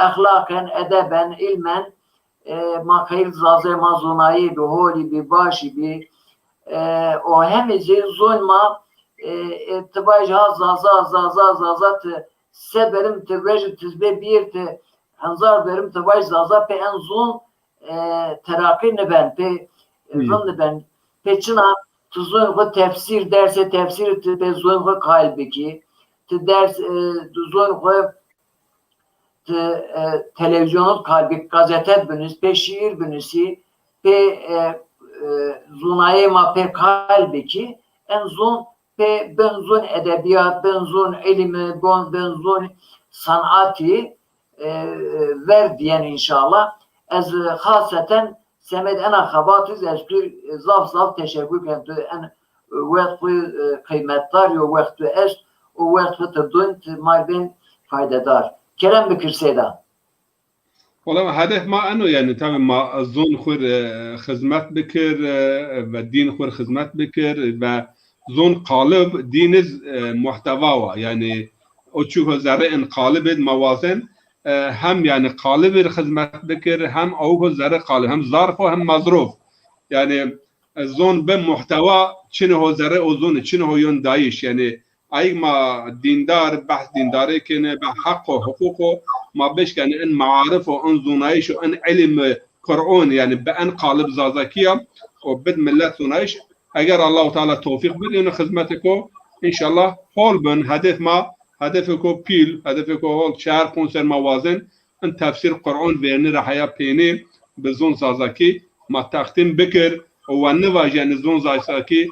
exlaqen, edeben, îlmen, e, ma xeyl Zazê ma zonayî bi, holî bi, başî bi. E, o hemî zî zon ma, e, e, ti vaj ha Zaza, Zaza, Zaza ti se berim ti vejî ti zbê bîr ti henzar berim ti vaj Zaza pê en zon, e, teraqî niben, pê, e, Hmm. rind niben. Pê çina ti zon xwu tefsîr, dersê tefsîr ti pê zon xwu qayl bikî. Ti ders, e, ti zon xwu ti, e, televîzyonot kal bik, gazete binus, pê şîîr binusî, pê, e, e, zonayê ma pê kal bikî, en zon pê ben zon edebîyat, ben zon îlîmi, bon-, ben zon sanatî, e, e, ver dîyen înşallah. Ez, e, xaseten semed ena xebat iz ez tu, e, zaf zaf teşekkür ken. Tu en, e, wext xwu, e, qîymetdar yo, wext tu est, o wext xwu ti dun, ti ma r' bên faydedar. Kerem bikir Seyda. Wela hedef ma eno, yanî tabî ma zon xwu r', e, xizmet bikir, e, ve dîn xwu r' xizmet bikir ve zon qalib, dîn iz, e, muhtewa wa. Yanî o çî ho zerre en qalib id ma wazen, e, hem yanî qalib ir xizmet bikir, hem awik ho zerre qalib, hem zarf o hem mazruf. Yanî, e, zon bi muhtewa çinê ho zerre o zon, çinê ho yon dayîş. Yanî ayik ma dîndar, behs dîndarê kene, be heq o, huquq o, ma bişkenî in maarif û in zonayîş û in îlm Qur'on, yanî bi in qalib Zazakî ya û bid millet zonayîş. Eger Allahu Teala tewfîq bid, ino xizmetê ko înşallah hol bin. Hedef ma, hedefê ko pîl, hedefê ko hol, çar ponc ser ma wazin in tefsîr Qur'on vernî ra heya peynî bi zon Zazakî ma teqdîm bikir û we nivajî yanî zon Zazakî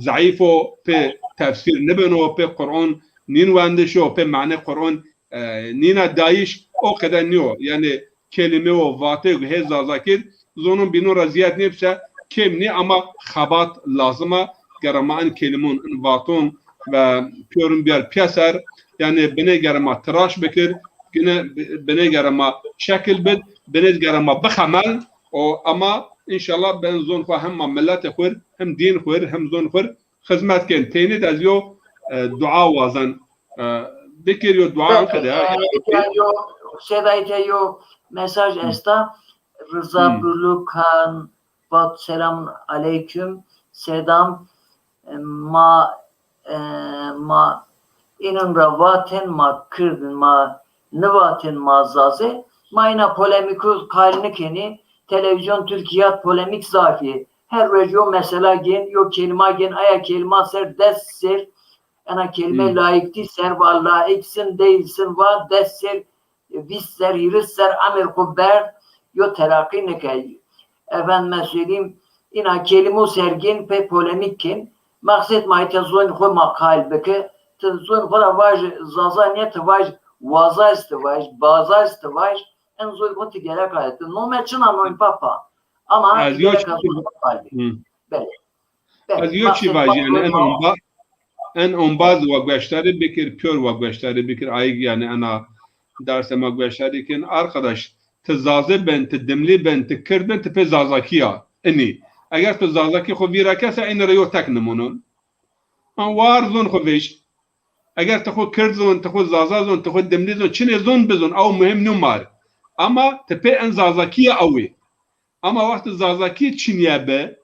zeîf o, pê tefsîr nibeno, pê Qur'on nîn wendiş o, pê manê Qur'on e, nîna dayîş o qede nîyo. Yanî kelîme û vatê hê Zazakî zonun bînon ra zîyad nêbise kêm nî, ama xebat lazim a. Gere ma in kelîmon, in vaton ve pîyorun biyar pîyeser. Yanî binê gere ma tiraş bikir, gine binê gere ma şekil bid, binê gere ma bixemel. O ama înşallah ben zon xwu hem ma milletê xwu r, hem dîn xwu r, hem zon xwu r xizmet kên. Teynî de ez yo, e, dua wazen, e, bikir, yo dua qede. Yo Sêda, îta yo mesaj esta. Riza Bulukan vat, selam aleyküm. Sêdam, e, ma, e, ma inun ra vatên ma kirdin, ma nivatên ma zazê. Ma ina polemîku qayîl nikenî. Televîzyon Tirkîya polemîk zaf ê. Her roj yo mesela gên, yo kelîma gên, aya kelîma ser des sêr, ena kelîme layîk dî ser va, layîk sin, değil sin va, des sêr, vîst ser, hîris ser emir xwu berd, yo teraqî nikey. Efendime söyleyeyim, ina kelîmo ser gên pê polemîk kên. Maqsed ma îta zonî xwu ma qayîl bike. Ti zonî xwu ra vaj zaza nê, ti vaj wazaj, ti vaj bazaj, ti vaj, en zonî xwu ti gerek a. Ti nome çina, nome papa. Ama ez yo çî, belê. Belê. Ez yo çî vajî, yanî en omba-, en ombaz wa gueştarî bikir, pîyor wa gueştarî bikir, ayîg yanî ena dersê ma gueştarî kin. Arkadaş, ti zazê ben, ti dimlî ben, ti kird ben, ti pê zazakî ya. Inî. Eger ti zazakî xwu vîra kese, inî ra yo tek nimonon. An war zon xwu vêj. Eger ti xwu kird zon, ti xwu zaza zon, ti xwu dimlî zon, çinê zon bizon, ew muhîm nû mar. Ama ti pê en zazakî ya ewî. Ama wextê zazakî çinîye bi,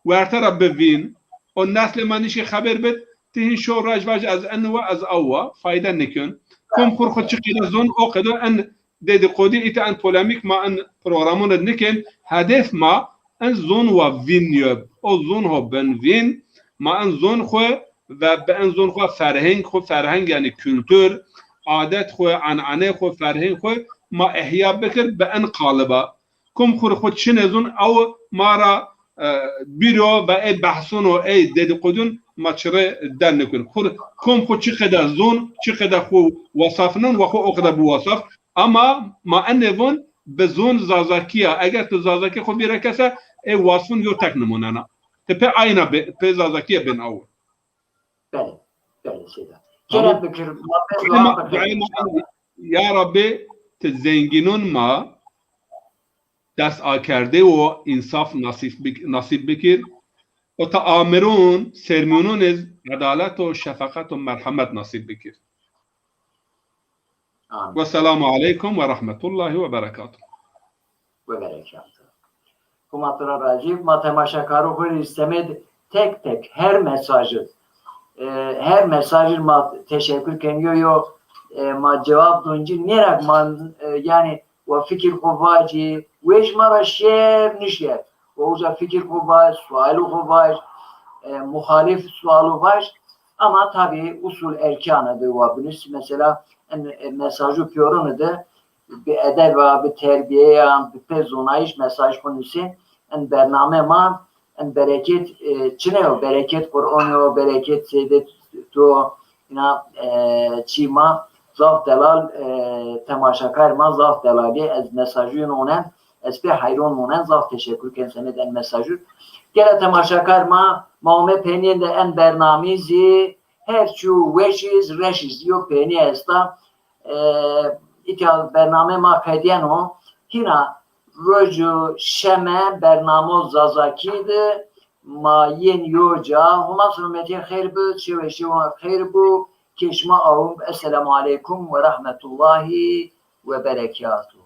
werte ra bi vîn, o neslê ma nişkê xebêr bid, ti hîn şo rej vaj ez en wa, ez ew wa, fayde nikon. Kom xwu r xwu çi qede zon, o qede en dedîkodî, îta en polemîk ma en programon id nikên. Hedef ma en zon wa vîn yo. O zon ho bin vîn, ma en zon xwu ve bi en zon xwu ferheng xwu, ferheng yanî kultur, adet xwu, enenê xwu, ferheng xwu ma îhya bikir bi en qaliba. Kom xwu r xwu çinê zon, ew ma ra, e, bîro ve ey behson û ey dedîkodîyon ma çirê der nikun. Xwu r kom xwu çi qede zon, çi qede xwu wasafnon, wa xwu o qede biwasaf. Ama ma enê von bi zon zazakî ya. Eger tu zazakî xwu vîra kese, ê wasfon yo tek nimonena. Ti pê ayna be-, pê zazakîye bên aw. Belê. Belê, Seyda. Kerem bikir, ma pê dua bikir. Ya Rabbî, ti zengînon ma dest akerdê û însaf nasîb bik-, nasîb bikir. Û ti amiron, sermîyonon iz edalet û şefeqet û merhemet nasîb bikir. Amin. Wesselamu aleykum ve rahmetullahi ve berekatuh. Ve berekatuh. Huma tu ra razî, ma temaşekaro xwu rê semed tek tek her mesajî, e, her mesajî ma teşekkür ken, yo yo, e, ma cewab don ci, nêrak ma, e, yanî wa fikir xwu vacî, wêj ma ra şer nişer. Wa uca fikir xwu vaj, sualû xwu vaj, e, muxalif sualû vaj. Ama tabî usul erkana de wa binus. Mesela en, e, mesajû pîyorun de bi edeba, bi terbîyeya, bi pê zonayîş mesaj xwu nusên. En bername ma, en bereket, e, çine yo, bereket Qur'on yo, bereket Seyde to, ina, e, çî ma zaf delal, e, temaşakar ma zaf delal ê. Ez mesajûn onen, ez pê heyron monen, zaf teşekkür ken semed en mesajû. Gele temaşakar ma, ma ome penîyên de en bernamî zî, her çî weş iz, reş iz, yo penî esta. E, îta bername ma qedîyeno, hîna rojo şeme bernamo Zazakî de ma yên yo ca. Huma selametîye xeyr bi, şewe şewa xeyr bu, kê şima awim. Esselamu aleykum ve rahmetullahi ve berekatuhu.